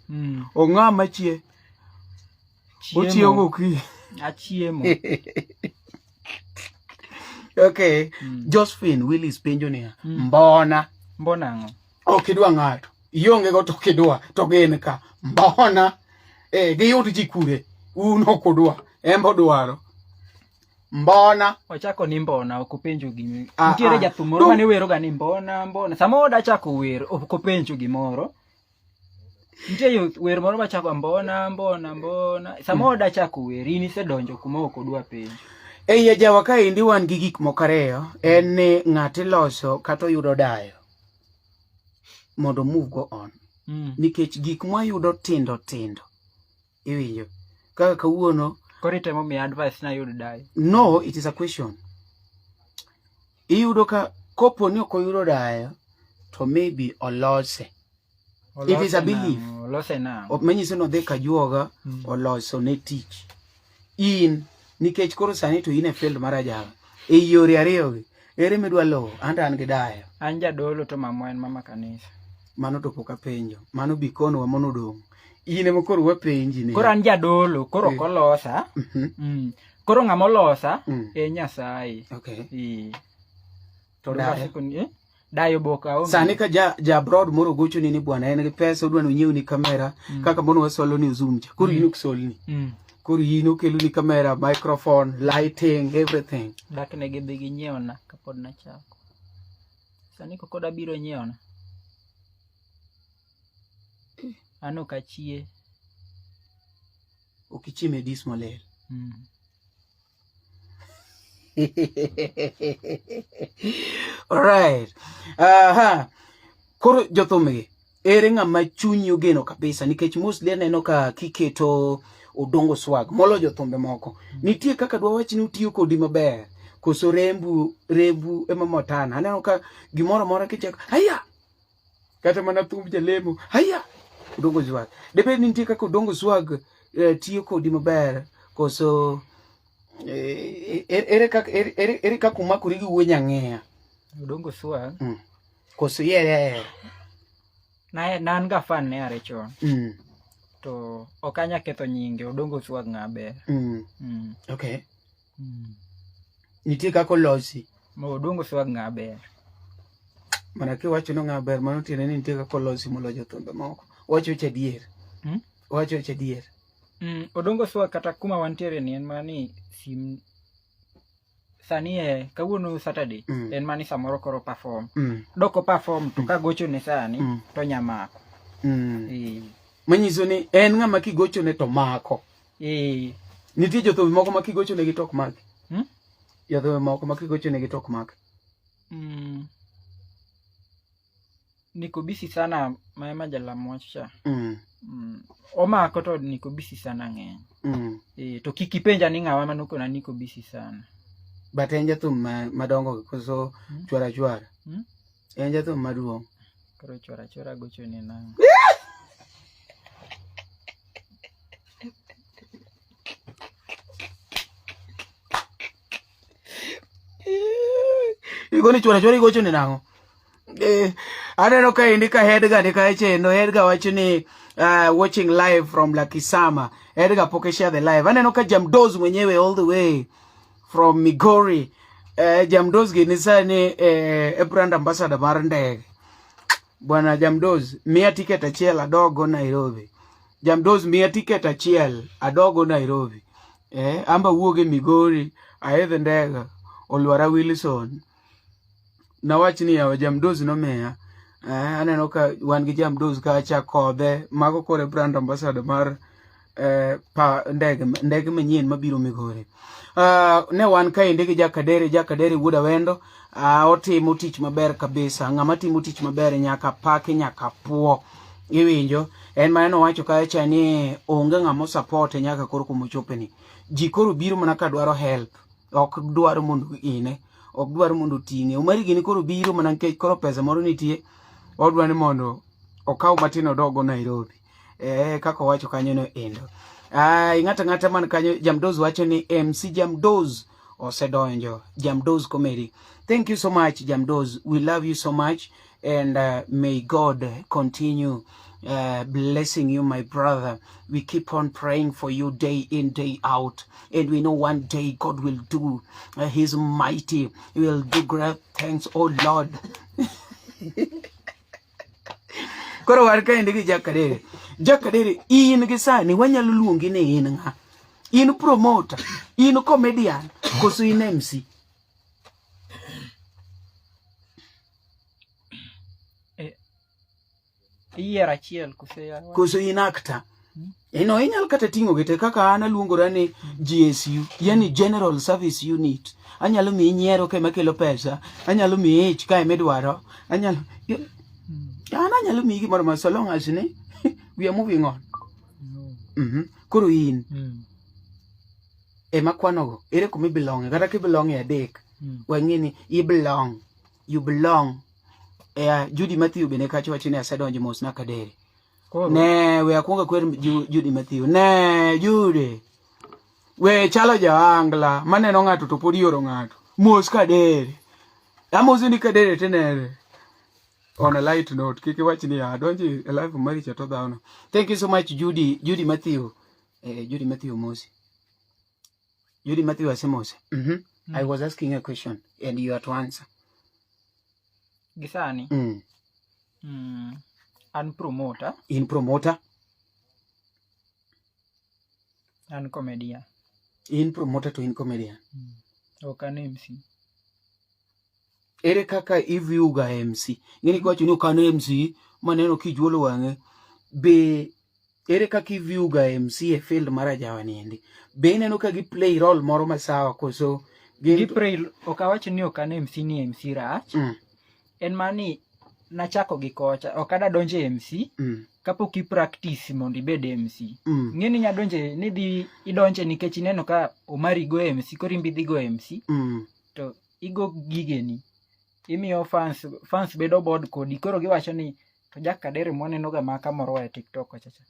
Ong'ama chie. Ochiewo gokinyi. Achiemo. Okay. Josephine Willis penjo niya, mbona Mbona ang'o? ok idwa ng'ato? Ionge go to ok idwa, to gin ka. Mbona? Eh, giyud ji kure? Un ok udwa, en be odwaro. Mbona? Ochako ni mbona ok openjo gimi. Ah, Nitiere ah. jathum moro mane wero ga ni mbona mbona. Sama oda chako wer ok openjo gimoro. Nitie yo wer moro machako mbona mbona mbona. Sama oda chako wer in isedonjo kuma ok odwa penjo. E iye jawa kaendi wan gi gik moko ariyo, en ni ng'ato iloso kata oyudo dayo mondo move go on. Nikech gik mwayudo tindo tindo, iwinjo? Kaka kawuono. Koro itemo miya advice na ayud dayo. No, it is a question. Iyudo ka kopo ni ok oyudo dayo, to maybe olose. It is a belief. Olose nang'o? Manyiso ni odhi kajuoga, oloso ne tich. In, nikech koro sani to in e field mar ajawa. E yore ariyogi, ere midwa luwo? An to an gi dayo. An jadolo to mamwa en mama kanisa. Mano to pok apenjo. Mano bi konwa mono odong'. In ema koro wapenji ni. Koro an jadolo, koro ok olosa. Koro ng'ama olosa en Nyasaye. Okay. To To dayo. Dayo be ok aonge. Sani ka ja abroad moro gochoni ni bwana en gi pesa odwa ni onyiewni kamera kaka mono wasolo ni Zoom cha. Koro in ok solni. Koro in okeloni kamera, microphone, lighting, everything. Dak ne gidhi ginyiewna kapod nachako. Sani kok abiro nyiewna. An ok achie. Ok ichiem e dis molil. Alright. Aha. Koro jothumgi, ere ng'ama chunyi ogeno kabisa nikech mostly aneno ka kiketo Odongo Swag molo jothumbe moko. Nitie kaka dwa wach ni utiyo kodi maber. Koso rembu ema motana. Aneno ka gimoro amora kichako, haya! Kata mana thumb jalemo, haya! Odongo Swag. Debed ni nitie kaka Odongo Swag tiyo kodi maber koso ere kaka umakori gi wuo nyang'eya? Odongo Swag. Koso ihere? Na an ga fan ne are chon. To ok anya ketho nyinge, Odongo Swag ng'a ber. Okay. Nitie kaka olosi. Mo Odongo Swag ng'a ber. Mana kiwacho ni ng'a ber, mano tiende ni nitie kaka olosi moloyo jothumbe moko. Wacho weche adier. Wacho weche adier. Odongo Swag kata kuma wantiere ni en mana ni sim sani e kawuono Saturday en mana ni samoro koro perform. Doko perform to kagochone sani to nyamako. Manyiso ni en ng'ama kigochone to mako. Nitie jothumbe moko ma kigochone gi to ok maki. Jothumbe moko ma kigochone gi to ok maki. Niko busy sana ma ema jalam wach cha. Omako to niko busy sana ng'eny. To kik ipenja ni ng'awa manokona niko busy sana. But en jathum madongo koso chwara chwara? En jathum maduong'. Koro chwara chwara gochone nang'o? Igoni chwara chwara igochone nang'o? Aneno ka endi ka Edgar ni kae chendo, Edgar wacho ni watching live from Lakisama. Edgar pok share the live. Aneno ka Jamdoz mwenyewe all the way from Migori. Jamdoz gi ni sani e brand ambassador mar ndege. Bwana Jamdoz, miya ticket achiel adogo Nairobi. Jamdoz, miya ticket achiel adogo Nairobi. Amba wuog e Migori, aidh ndege, Olwara Wilson. Nawach ni yawa Jamdoz nomiya. Aneno ka wan gi Jamdoz kacha kodhe, mago kore brand ambassador mar pa ndege manyien mabiro Migori. Ne wan kaendi gi Jakadere, Jakadere wuod Awendo, otimo tich maber kabisa. Ng'ama timo tich maber nyaka paki, nyaka puo. Iwinjo? En mana nowacho kacha ni onge ng'ama osapote nyaka koro kuma ochopeni. Ji koro biro mana ka dwaro help. Ok dwaro mondo ine, ok dwaro mondo oting'e. Omari gini koro biro mana nikech koro pesa moro nitie. Odwa ni mondo okaw matin odogo Nairobi. Eh, kaka owacho kanyo no endo. Ai, ng'ato ang'ata man kanyo, Jamdoz wacho ni MC Jamdoz osedonjo. Jamdoz Comedy. Thank you so much, Jamdoz. We love you so much and may God continue blessing you, my brother. We keep on praying for you day in, day out. And we know one day God will do his mighty, he will do great things, oh Lord. Koro war kaendi gi Jack Kadere. Jack Kadere, in gi sani wanyalo luongi ni in ng'a? In promoter, in comedian, koso in MC? Iyiero achiel kose yawa? Koso in actor? Ino inyalo kata ting'o gi te kaka an aluongora ni GSU, yani General Service Unit. Anyalo miyi nyiero ka ema kelo pesa, anyalo miyi ich ka ema idwaro, anyalo an anyalo miyi gimoro ma so long as ni we are moving on. Koro in ema kwanogo, ere kuma ibelonge, kata kibelong e adek, wang'e ni i belong, you belong. Judy Matthew bende kacha wacho ni asedonjo mos na Kadere. Koro. Ne, we akwongo akwer Judy Matthew. Ne, Judy. We chalo jaangla, maneno ng'ato to pod ioro ng'ato. Mos Kadere. Amosi ni Kadere tenere. On a light note, kik iwach ni adonjo e live maricha to dhawono. Thank you so much Judy, Judy Matthew. Judy Matthew mosi. Judy Matthew asemose. I was asking a question and you are to answer. Gisani. An promoter. In promoter. An comedian. In promoter to in comedian. Ok an MC. Ere kaka iview ga MC? Ng'eni kiwacho ni ok an MC, maneno kijuolo wang'e. Be ere kaka iview ga MC e field mar ajawa ni endi? Be ineno ka gi play role moro masawa koso gin Gi play, ok awach ni ok an MC ni MC rach. En mani nachako gi kocha, ok ada donjo e MC kapok i practice mondo ibed MC. Ng'e ni inya donje, ni dhi idonje nikech ineno ka Omari go MC, koro in be idhi go MC. To igo gigeni. Imiyo fans bedo bored kodi. Koro giwacho ni to Jack Kadere mwaneno ga ma kamoro e TikTok kocha cha.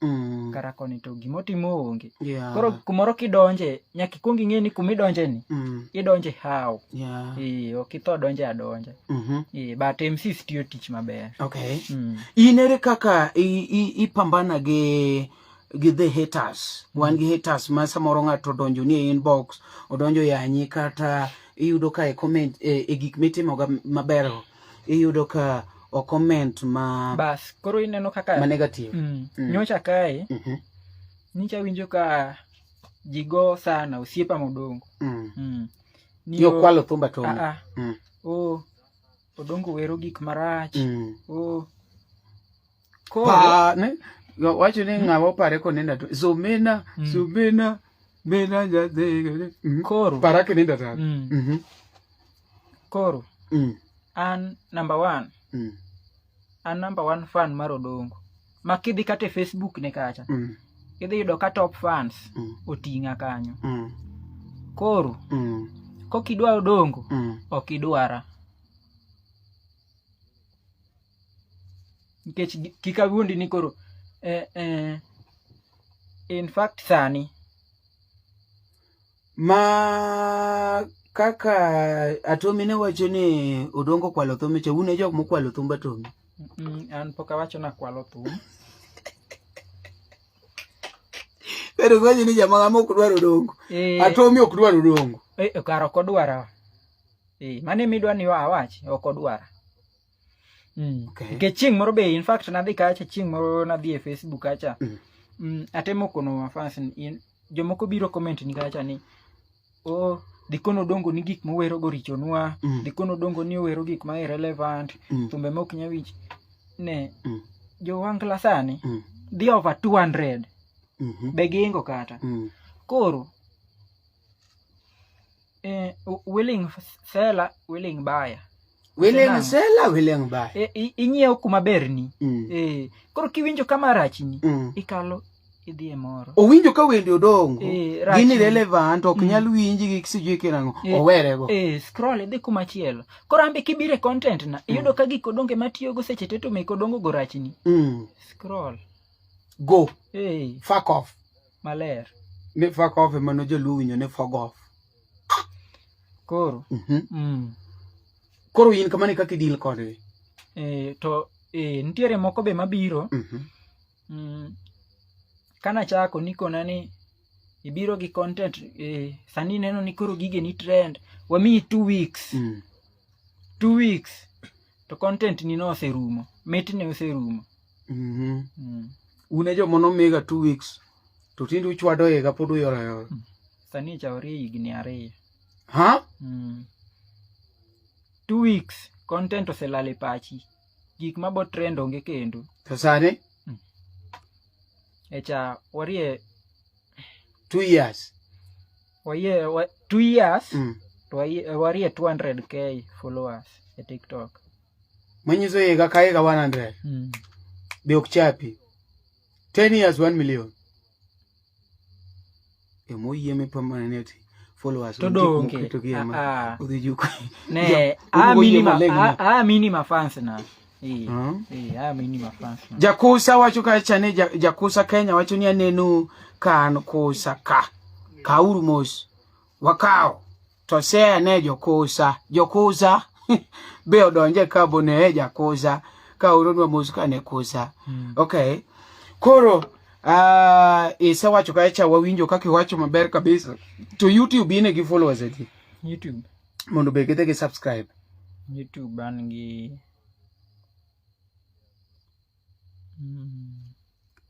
Kara koni to gimotimo onge. Koro kumoro kidonje, nyaka ikuong ing'e ni kumidonje ni, idonje how. Ok itho donje adonja. But MCs tiyo tich maber. In ere kaka ipambana gi the haters? Wan gi haters ma samoro ng'ato odonjo ni e inbox, odonjo yanyi, kata iyudo ka e comment, e gik mitimo ga maber, iyudo ka o comment ma Bas, koro ineno kaka ma negative. Nyocha kae, nyocha winjo ka ji go sana osiepa modongo. Ni Yo kwalo thumba to. Ah, ah. Oh, Odongo wero gik marach. Oh. Koro Pa, ne? Yo, wacho ni ng'awa opare konindo to Zumena, Zumena, mena nyathi. Koro. Para kinindo to. Koro. An number 1. An number 1 fan mar Odongo. Ma kidhi kata e Facebook ne kacha. Idhi yudo ka top fans oting'a kanyo. Koro. Kok idwa Odongo, ok idwara. Nikech kik awuondi ni koro, in fact sani ma kaka Atomi ne wacho ni Odongo kwalo thum cha, un e jok mokwalo thumb Atomi? An pok awacho ni akwalo thum. Pero wacho ni jama ng'ama ok dwar Odongo. Atomi ok dwar Odongo. Kar ok odwara. Mano ema idwa ni awach, ok odwara. Nikech chieng' moro be, in fact, nadhi kacha, chieng' moro nadhi e Facebook kacha. Atemo kono fans ni, jomoko biro comment ni kacha ni, oh, dhi kono Odongo ni gik mowero go richonwa, dhi kono Odongo ni owero gik ma irrelevant, thumbe ma ok nyal winj. Ne, jo Wangla sani, dhi over 200. Be giingo kata. Koro, willing seller, willing buyer. Willing Nang'o? seller, willing buyer. Inyiewo kuma berni. Koro kiwinjo kama rachni, ikalo Idhi e moro. Owinjo ka wende odongo. Eh, gini relevant ok nyal winji gi sijui kirang'o. Owerego. Scroll idhi kuma chielo. Koro ambe kibiro e content na, iyudo ka gik Odongo ema tiyogo seche te to mek Odongo go rachni. Scroll. Go. Fuck off. Maler. Ni fuck off ema no joluo winjo ni fog off. Koro. Koro in kamano e kaka idil kodgi. To nitiere moko be mabiro. Kanachako nikona ni ibiro gi content, sani ineno ni koro gige ni trend, wamiyi 2 weeks. 2 weeks to content ni no oserumo, mitne oserumo. Un e joma nomiga 2 weeks to tinde uchwado higa pod uyoro ayora. Sani cha orie higni 2. Ha? 2 weeks content oselal e pachi. Gik mabo trend onge kendo. To sani? Echa warie 2 years. Warie 2 years. To warie 200k followers e TikTok. Manyiso higa ka higa 100. Be ok chapi. 10 years 1 million. Emoyie mi permanent followers. To donge. To gi ema. Odhi juko. Ne, a minima fans na. A minima fans na. Jakusa wacho kacha ni Jakusa Kenya wacho ni anenu ka an kusa ka. Kauru mos. Wakao. To se ne jokusa. Jokusa. Be odonje ka bone e Jakusa. Ka uronwa mos ka ne kusa. Okay. Koro isewacho kacha wawinjo kaka iwacho maber kabisa. To YouTube ine gi followers adi? YouTube. Mondo be gidhi gi subscribe. YouTube an gi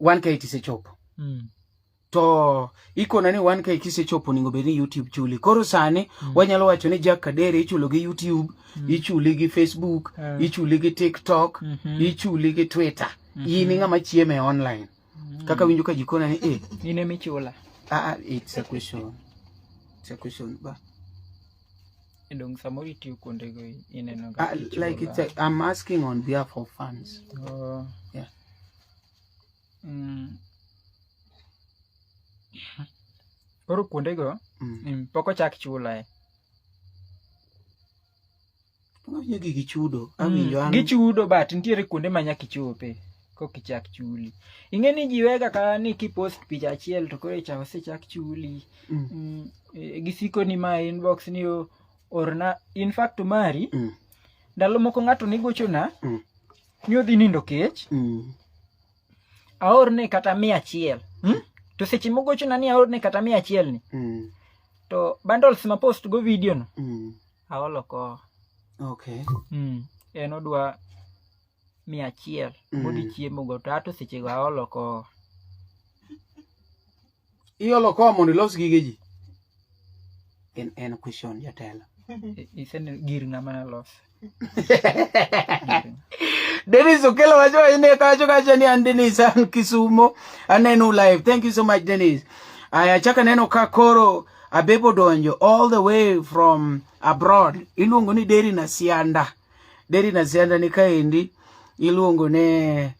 1K tisechopo. To ikona ni 1K kisechopo onego bed ni YouTube chuli. Koro sani wanyalo wacho ni Jack Kadere ichulo gi YouTube, ichuli gi Facebook, ichuli gi TikTok, ichuli gi Twitter. In ng'ama chieme online. Kaka winjo ka jikona ni In ema ichula. It's a question. It's a question ba. Dong samoro itiyo kuondego ineno ga ichula. Like it's a, I'm asking on behalf of fans. Oh. Yeah. Koro kuondego, pok ochak chula e. Awinjo gi gichudo, awinjo an. Gichudo but nitiere kuonde ma nyaka ichope kok ichak chuli. Ing'e ni ji wega ka ni kipost picha achiel to koro icha osechak chuli. Gisiko ni ma inbox ni orna, in fact mari, ndalo moko ng'ato ni gochona, ni odhi nindo kech. Aorne kata 100. To seche mogochona ni aorne kata 100 ni. To bundles ma post go video no. Aolo ko. Okay. En odwa 100 modhi chiemo go to ato seche go aolo ko. Iolo ko mondo ilos gige ji. En question jatelo. Isene gir ng'ama nalos. Dennis Okelo wacho ni kacho kacho ni an Dennis an Kisumo aneno live. Thank you so much Dennis. Aya chaka neno ka koro Abebo donjo all the way from abroad. Iluongo ni Deri na Sianda. Deri na Sianda ni kaendi iluongo ne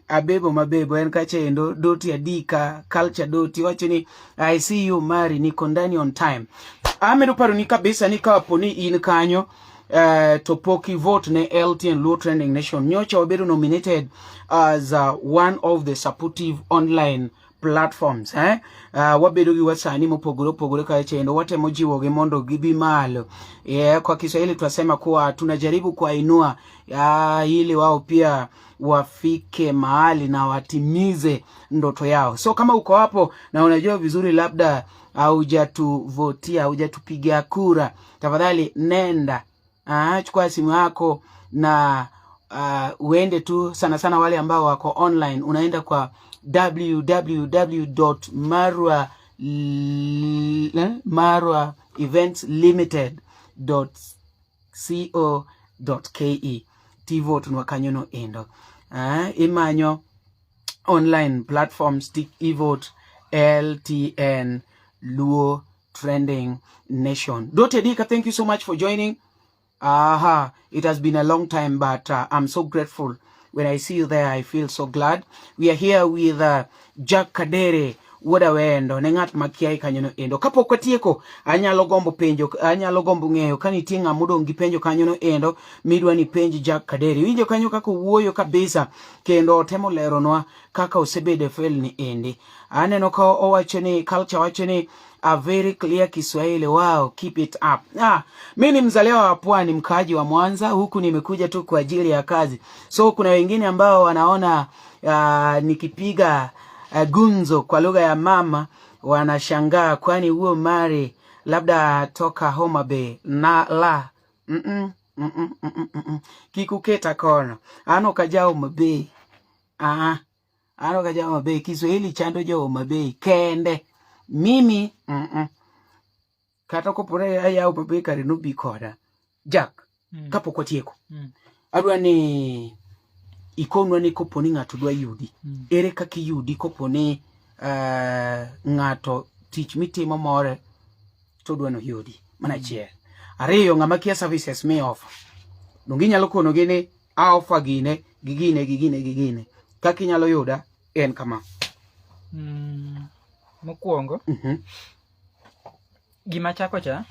Abebo mabebo en kacha endo Doti Adika Culture Doti wacho ni I see you Mari niko ndani on time. Amedo paro ni kabisa ni kapo ni in kanyo to pok vote ne LTN Luo Trending Nation. Nyocha wabedo nominated as one of the supportive online platforms Wabedo gi wasanii mopogore opogore kae chendo watemo jiwogi mondo gibi malo. Kwa Kiswahili tunasema kuwa tunajaribu kuwainua ili wao pia wafike mahali na watimize ndoto yao. So kama uko hapo na unajua vizuri labda haujatuvotia, haujatupigia kura, tafadhali nenda, chukua simu yako na uende tu, sana sana wale ambao wako online, unaenda kwa www dot marwa marwa events limited dot co dot ke. Tivote nwa kanyo no endo. Imanyo online platforms ti ivote LTN Luo Trending Nation. Dote Dika, thank you so much for joining. Aha, it has been a long time, but I'm so grateful. When I see you there, I feel so glad. We are here with Jack Kadere wuod Awendo ne ng'at ma kiaye kanyono endo. Kapok watieko, anyalo gombo penjo, anyalo gombo ng'eyo ka nitie ng'ama odong' gi penjo kanyono endo midwa ni penj Jack Kadere. Iwinjo kanyo kaka owuoyo kabisa kendo otemo leronwa kaka osebedo e fel ni endi. Aneno ka owacho ni culture wacho ni a very clear Kiswahili. Wow, keep it up. Mi ni mzaliwa wa Pwani, mkaaji wa Mwanza, huku nimekuja tu kwa ajili ya kazi. So kuna wengine ambao wanaona nikipiga gunzo kwa lugha ya mama wanashangaa, kwani huo mari labda toka Homa Bay na la Kikuketa kono ano kaja Homa Bay ano kaja Homa Bay. Kiswahili chando jo Homa Bay kende mimi Kata kopore aya Homa Bay kare nobi koda Jack. Kapok watieko, adwa ni ikonwa ni kopo ni ng'ato dwa yudi, ere kaka iyudi kopo ni ng'ato tich mitimo more to odwa noyudi? Mana achiel. Ariyo, ng'ama kia services mi offer, donge inyalo konogi ni a offer gine gi gine gi gine gi gine, kaka inyalo yuda en kama? Mokwongo, gima chako cha,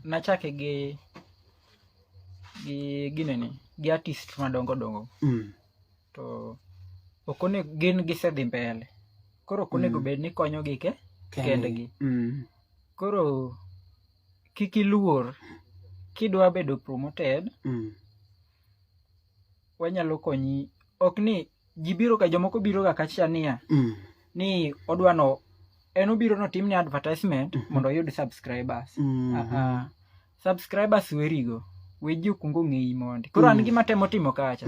nachake gi ginene gi artist madongo dongo. To ok onego gin gisedhi mbele, koro ok onego bed ni konyogi ke kendgi. Koro kik iluor kidwa bedo promoted, wanyalo konyi. Ok ni ji biro ga, jomoko biro ga kacha niya ni odwa no en obiro notimne advertisement mondo oyud subscribers. Subscribers werigo, we ji okuong ong'eyi mondi. Koro an gima temo timo kacha,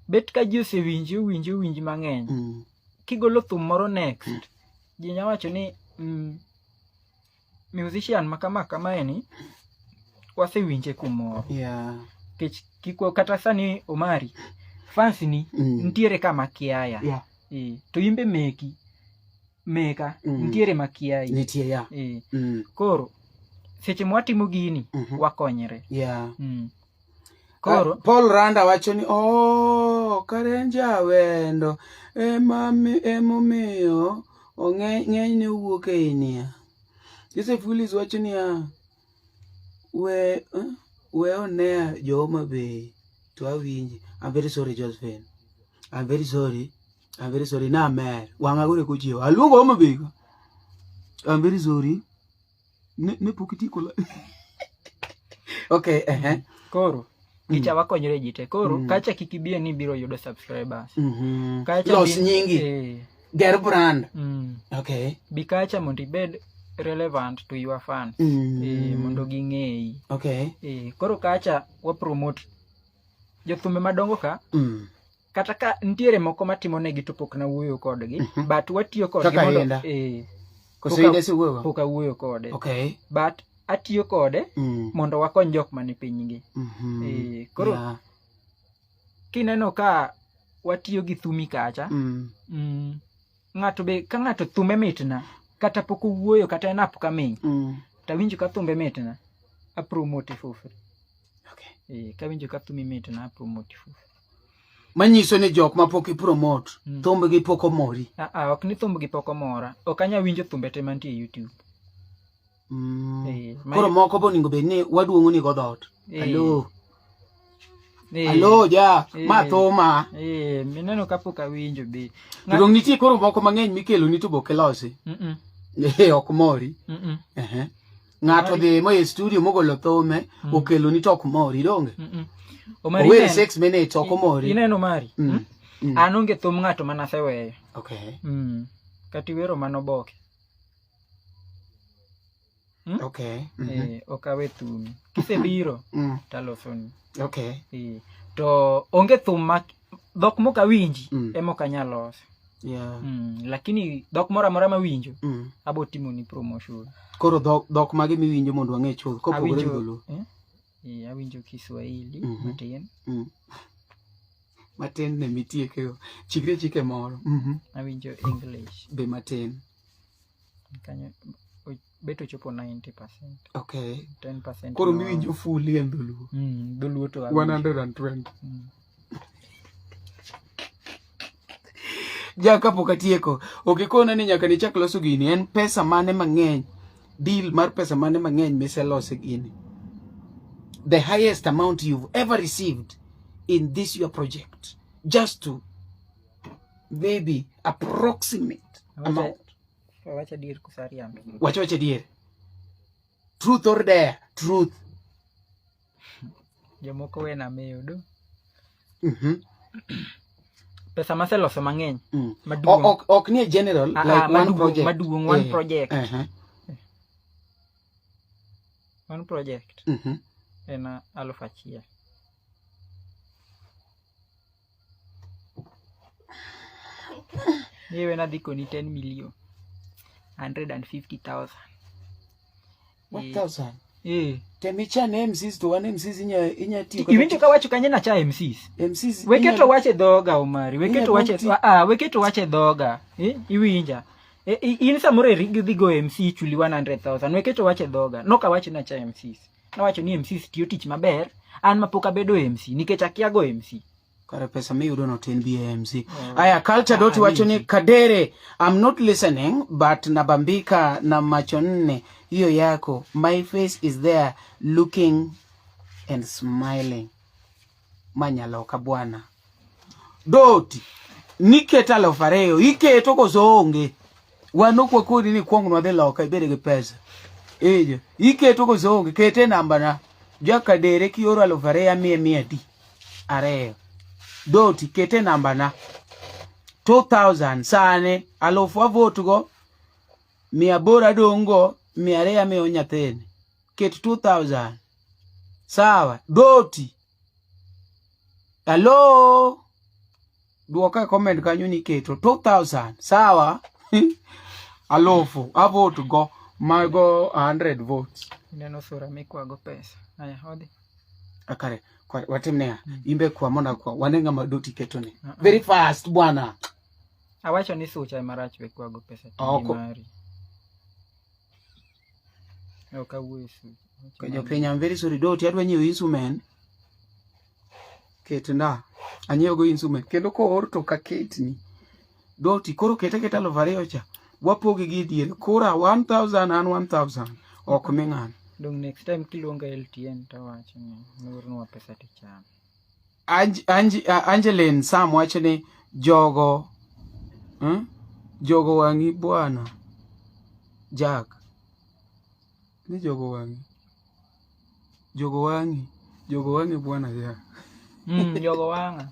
bet ka ji osewinji, owinji, owinji mang'eny, kigolo thum moro next, ji nya wacho ni musician ma kama kamae wasewinje kumoro. Nikech kik kata sani Omari fans ni nitiere kama kiaya. To imbe meki meka nitiere makiai. Nitie, yeah. Koro seche mwatimo gini, wakonyre. Koro Paul Randa wacho ni oh, Karenja Awendo ema emomiyo ng'enyne owuok e Inia. Joseph Willis wacho niya we onea jo Homa Bay to awinji. I'm very sorry, Josephine. I'm very sorry. I'm very sorry. Na mer. Wang'a gore kochiewo. Aluongo Homa Bay ka. I'm very sorry. Ne pok itieko la. Okay, eh. Koro gicha wakonyre ji te. Koro kacha kik ibie ni ibiro yudo subscribers. Kacha Los nyingi. Ger brand. Okay. Bi kacha mondo ibed relevant to your fans. Mondo ging'eyi. Okay. Koro kacha wa promote jothumbe madongo ka. Kata ka nitiere moko matimo negi to pok nawuoyo kodgi, but watiyo kodgi Kaka mondo Inda. Koso Inda isiwuoyo? Pok awuoyo kode. Okay. But atiyo kode mondo wakony jok mane pinygi. Koro kineno ka watiyo gi thumi kacha, ng'ato be ka ng'ato thume mitna, kata pok owuoyo kata en upcoming, tawinjo ka thumbe mitna, a promote for free. Okay. Kawinjo ka thumi mitna, a promote for free. Manyiso ni jok ma pok ipromote, thumbgi pok omori. Ok ni thumbgi pok omora. Ok anyal winjo thumbe te mantie e YouTube. Koro moko be onego bed ni waduong'o ni go dhoot. Hello. Hello, ja. Ma thuma. Mineno kapok awinjo be. Dong nitie koro moko mang'eny mikelo ni to be ok ilosi. Ok mori. Ng'ato dhi mo e studio mogolo thume, okelo ni to ok mori, donge? Omari Owere ineno- 6 minutes ok omori. Ineno Omari? An onge thum ng'ato mana aseweyo. Okay. Kata iwero mana oboke. Okay. Ok awe thumi. Kisebiro, talosoni. Okay. To onge thum ma dhok mok awinji, ema ok anyal loso. Yeah. Lakini dhok moro amora mawinjo, abo timoni promotion. Koro dhok mage miwinjo mondo wang'e chuth kopogore gi dholuo? Awinjo Kiswahili matin. Matin ne mitieke. Chikri chike moro. Awinjo English. Be matin. Kanyo, bet ochopo 90%. Okay. 10% Koro no. miwinjo fully en dholuo. Dholuo to awinjo. 120. Ja kapok atieko, ok ikona ni nyaka nichak loso gini, en pesa mane mang'eny, deal mar pesa mane mang'eny miselose gini? The highest amount you've ever received in this your project, just to maybe approximate amount. Wacha adier koso ariambo? Wach wach adier. Truth or dare? Truth. Jomoko wena meyo do. Pesa maseloso mang'eny. Maduong'. Ok ni general, Ah, like ah, one maduong', project. Maduong', one project. One project en 1000. Niwe nadhi koni 10 million 150,000. 1000. Eh. Temichane MCs to wan MCs inya tiyo. Iwinjo ka wacho kanye na cha MCs. MCs. Weke to wache dhoga Omari, weke Inya to wache duong' ah, weke to wache dhoga. Eh, iwinja. Eh, in samoro eri gidhi go MC chuli 100,000. Weke to wache dhoga. Nok awacho na cha MCs. Nawacho ni MCs tiyo tich maber. An mapok abedo MC nikech akia go MC. Kare pesa miyudo no tin bi e MC. Oh. Aya culture dot Ah, wacho ni winji. Kadere, I'm not listening but nabambika na macho nne hiyo yako. My face is there looking and smiling. Manyaloka bwana. Doti niketa 2000 iketo koso onge. Wan ok wakoni ni kuong nwadhi loka ibed gi pesa. Ejo, iketo koso onge, kete namba na. Jakadere kioro 2000 amiye mia adi? Ariyo. Doti kete namba na. 2000 sani alufu avote go 800 adong' go 200 amiyo nyathini. Ket 2000. Sawa. Doti. Hello. Duoka e comment kanyo ni keto 2000. Sawa. Alufu avote go mago 100 votes. Ineno sura mikwago pesa. Aya, odhi. Akare, kwa, watim niya, imbe kwa mondo kwa wane ng'ama doti ketone. Uh-uh. Very fast bwana. Awacho ni sucha ema rach we kwago pesa Ah, tigi mari. Ok awuoyo sucha. Awacho Ka mari. jopiny, I'm very sorry doti adwa nyiewo instrument. Ketna. Anyiewo go instrument. Kendo koor to kaketni. Doti koro kete keta 2000 cha. Wapogi gi diere. Kura 1000 and 1000. Ok mi ng'ano. Dong next time kiluonga LTN tawacho ni noornwa pesa tichamo. Angeline Sam wacho ni jogo Jogo wang'i bwana Jack. Ni jogo wang'i. Jogo wang'i. Jogo wang'i bwana Jack. Jogo wang'a.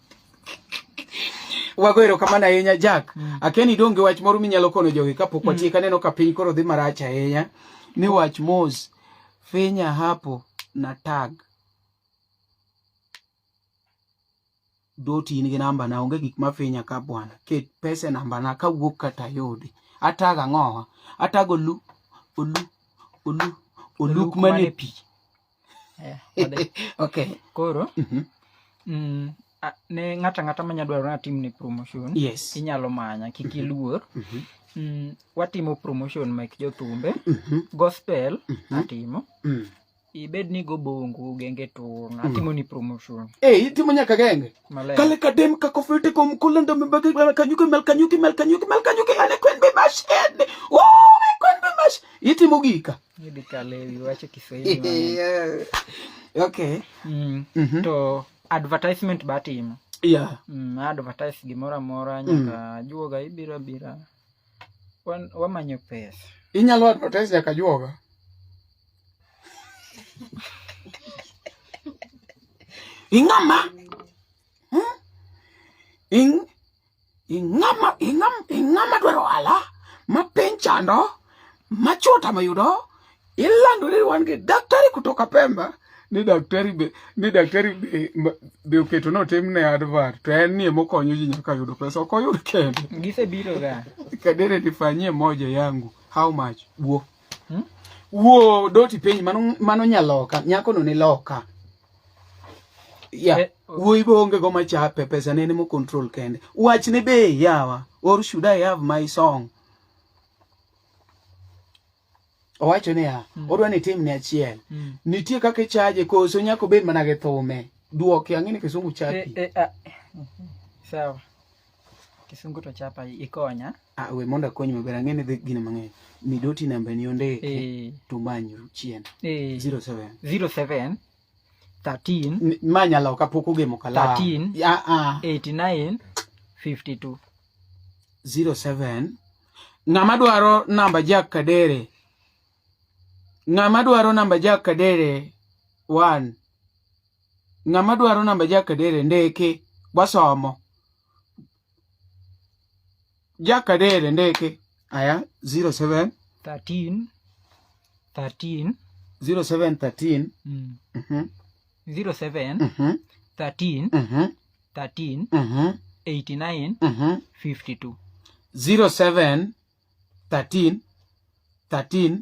Wago erokamano ahinya Jack. Akia ni donge wach moro minyalo kono jogi kapok watieko. Aneno ka piny koro dhi marach ahinya. Ni wach mos. Finya hapo na tag. Doti in gi namba na onge gik mafinya ka bwana. Ket pesa e namba na kawuok kata ayudi. Atag ang'owa? Atag olu olu olu oluk mane pi. Wadhi. Okay. Koro ne ng'ato ang'ata manya dwaro ni atimne promotion. Yes. Inyalo manya, kik iluor. Watimo promotion mek jothumbe. Gospel atimo. Ibed ni go bongo, genge tun, atimo ni promotion. Eh, itimo nyaka genge. Maler. Kale kadem kakofete kom kulanda mbage kanyuki mel kanyuki mel kanyuki mel kanyuki ane kwen be machine. Oh, kwen be mash. Itimo gika. Idhi kalewi, wacho Kiswahili mang'eny. Yeah. Okay. To advertisement ba atimo. Yeah. Advertise gimoro amora nyaka juoga ibiro abira. Wamanyo pesa. Inyalo advertise nyaka juoga. Ing'ama? Ing'ama, ing'ama dwaro ohala ma piny chando, ma chwo tamo yudo, ilando ni wan gi daktari kutoka Pemba. Ni daktari be, ni daktari be, ma, be oketo notimne advert, to en nie mokonyo ji nyaka yudo pesa, ok oyud kende. Gisebiro ga. Kadere nifanyie moja yangu. How much? Wuo. Wuo, doti piny, mano nyaloka, nyako no ni loka. Yeah. Wuoyi be onge go machape, pesa nene mo control kende. Wachne be yawa, or should I have my song? Owacho niya, odwa ni timne achiel. Nitie kaka ichaje koso nyaka obed mana gi thume. Duoke, ang'e ni kisungu chapi. Sawa. Kisungu to chapa ikonya. Ah, we mondo akonyi maber ang'e ni dhi gino mang'eny. Midoti namba ni ondike to manyru chien. 07 07 13 Ma nyalo kapok ogemo kalam. 13 Ah, ah. 89 52. 07 Ng'ama dwaro namba Jack Kadere. Ng'ama dwaro namba Jack Kadere 1. Ng'ama dwaro namba Jack Kadere ndeke wasomo. Jack Kadere ndeke. Aya 07 13 13 07 13 07 13 13 89 52. 07 13 13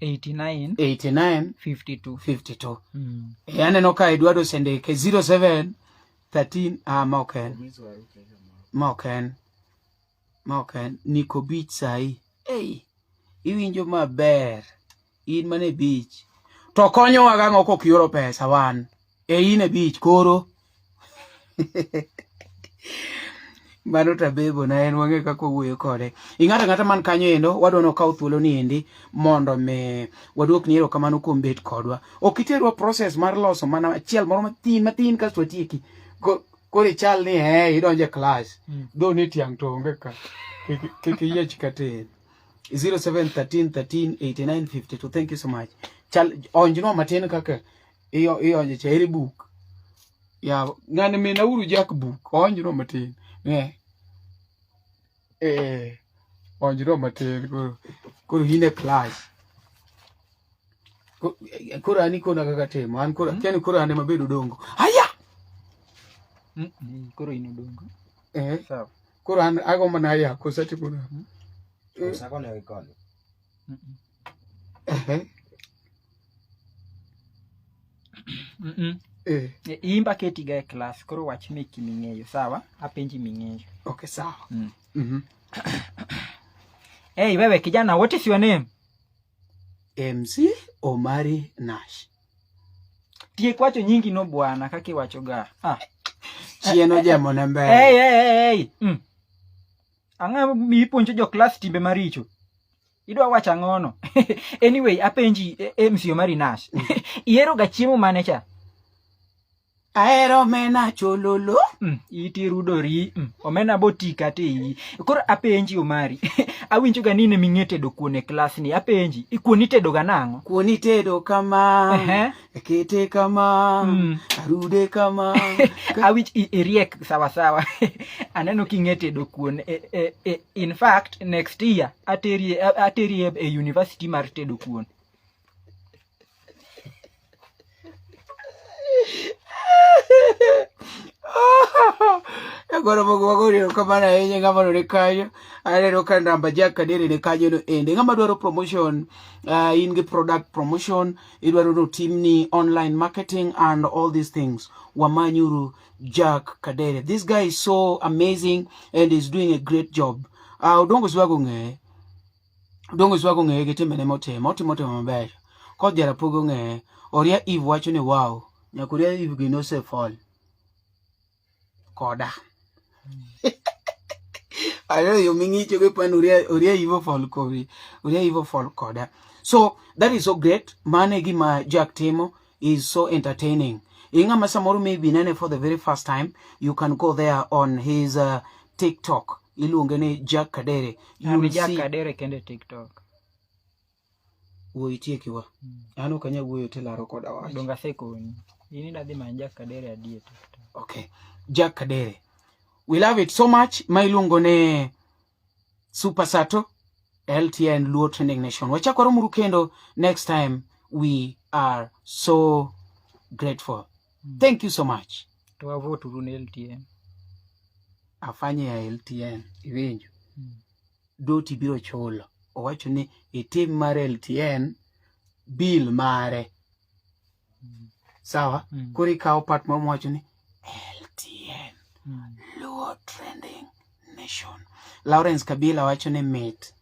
89 89 52. 52. E aneno ka Eduardo osendike 07 13 ah, ma ok en. Ma ok en. Ma ok en. Niko beach sahi. Ei, iwinjo maber. In mana e beach. To konyowa gang'o kok ioro pesa wan? E in e beach koro. Mano tabebo na en wang'e kaka wawuoyo kode. Ing'ato ang'ata man kanyo endo, wadwa ni okaw thuolo ni endi mondo mi waduokni erokamano kuom bet kodwa. Ok iterwa process mar loso mana achiel moro mathin mathin kasto watieki. Koro ichal ni idonjo e class. Dho ni tiang' to onge ka. Kik iyiech katin. 07 13 13 89 52. Thank you so much. Chal onjnwa matin kaka ionjo cha eri buk. Ya ng'ani mina uru Jack buk onjnwa matin. Ne. Onjnwa matin koro. Koro in e class. Koro an ikona kaka timo. An koro akia ni koro an ema bedo dongo. Aya! Koro in odongo. Sawa. Koro an ago mana aya koso atimo nang'o? Osakone gi koni. Imba ketiga e class koro wach meki ming'eyo sawa apenji ming'eyo. Okay, sawa. Hey, wewe kijana, what is your name? MC Omari Nash. Tiek wacho nyingi no bwana kaka iwacho ga. Ah. Chien ojemo ne mbele. Hey, hey, hey. Ang'o mipuonjo jo class timbe maricho? Idwa wacho ang'ono? Anyway, apenji MC Omari Nash. Ihero ga chiemo mane cha? Ahero omena chololo. Iti rudori. Omena boti kata iyi. Koro apenji Omari. Awinjo ga ni in ema ing'e tedo kuon e class ni. Apenji, kuon itedo ga nang'o? Kuon itedo kama. Kete kama. Arude kama. Awinj iriek sawa sawa. Aneno king'e tedo kuon. In fact, next year ateri e university mar tedo kuon. Koro mogo wagori erokamano ahinya ng'ama ni kanyo. Aneno ka namba Jack Kadere ni kanyo no ende. Ng'ama dwaro promotion, in gi product promotion, idwaro ni otimni online marketing and all these things. Wamanyuru Jack Kadere. This guy is so amazing and is doing a great job. Odongo Swago ng'eye. Odongo Swago ng'eye gi timbene motimo. Otimo timo maber. Koth Jarapogo ng'eye. Oria Eve wacho ni wow. Nyaka Oria Eve gino osefall. Koda. Ayo yo ming'icho gi pan Oria Eve ofall kodi. Oria Eve ofall koda. So that is so great. Mano e gima Jack timo is so entertaining. Ing'ama samoro maybe nene for the very first time, you can go there on his TikTok. Iluonge ni Jack Kadere. You will Jack see Kadere kende TikTok. Wuoyi tiekiwa. An ok anyal wuoyo tilaro koda wach. Donga asekonyi. In idwa dhi manyo Jack Kadere adi e TikTok. Okay. Jack Kadere. We love it so much. Ma iluongo ni Super Sato, LTN Luo Trending Nation. Wachako romuru kendo next time. We are so grateful. Thank you so much. To wavote uru ne LTN. Afanye ya LTN. Iwinjo. Doti biro chulo. Owacho ni itim mar LTN bill mare. Sawa? Koro ikawo part ma wacho ni LTN. Luo Trending Nation. Lawrence Kabila wacho ni mit.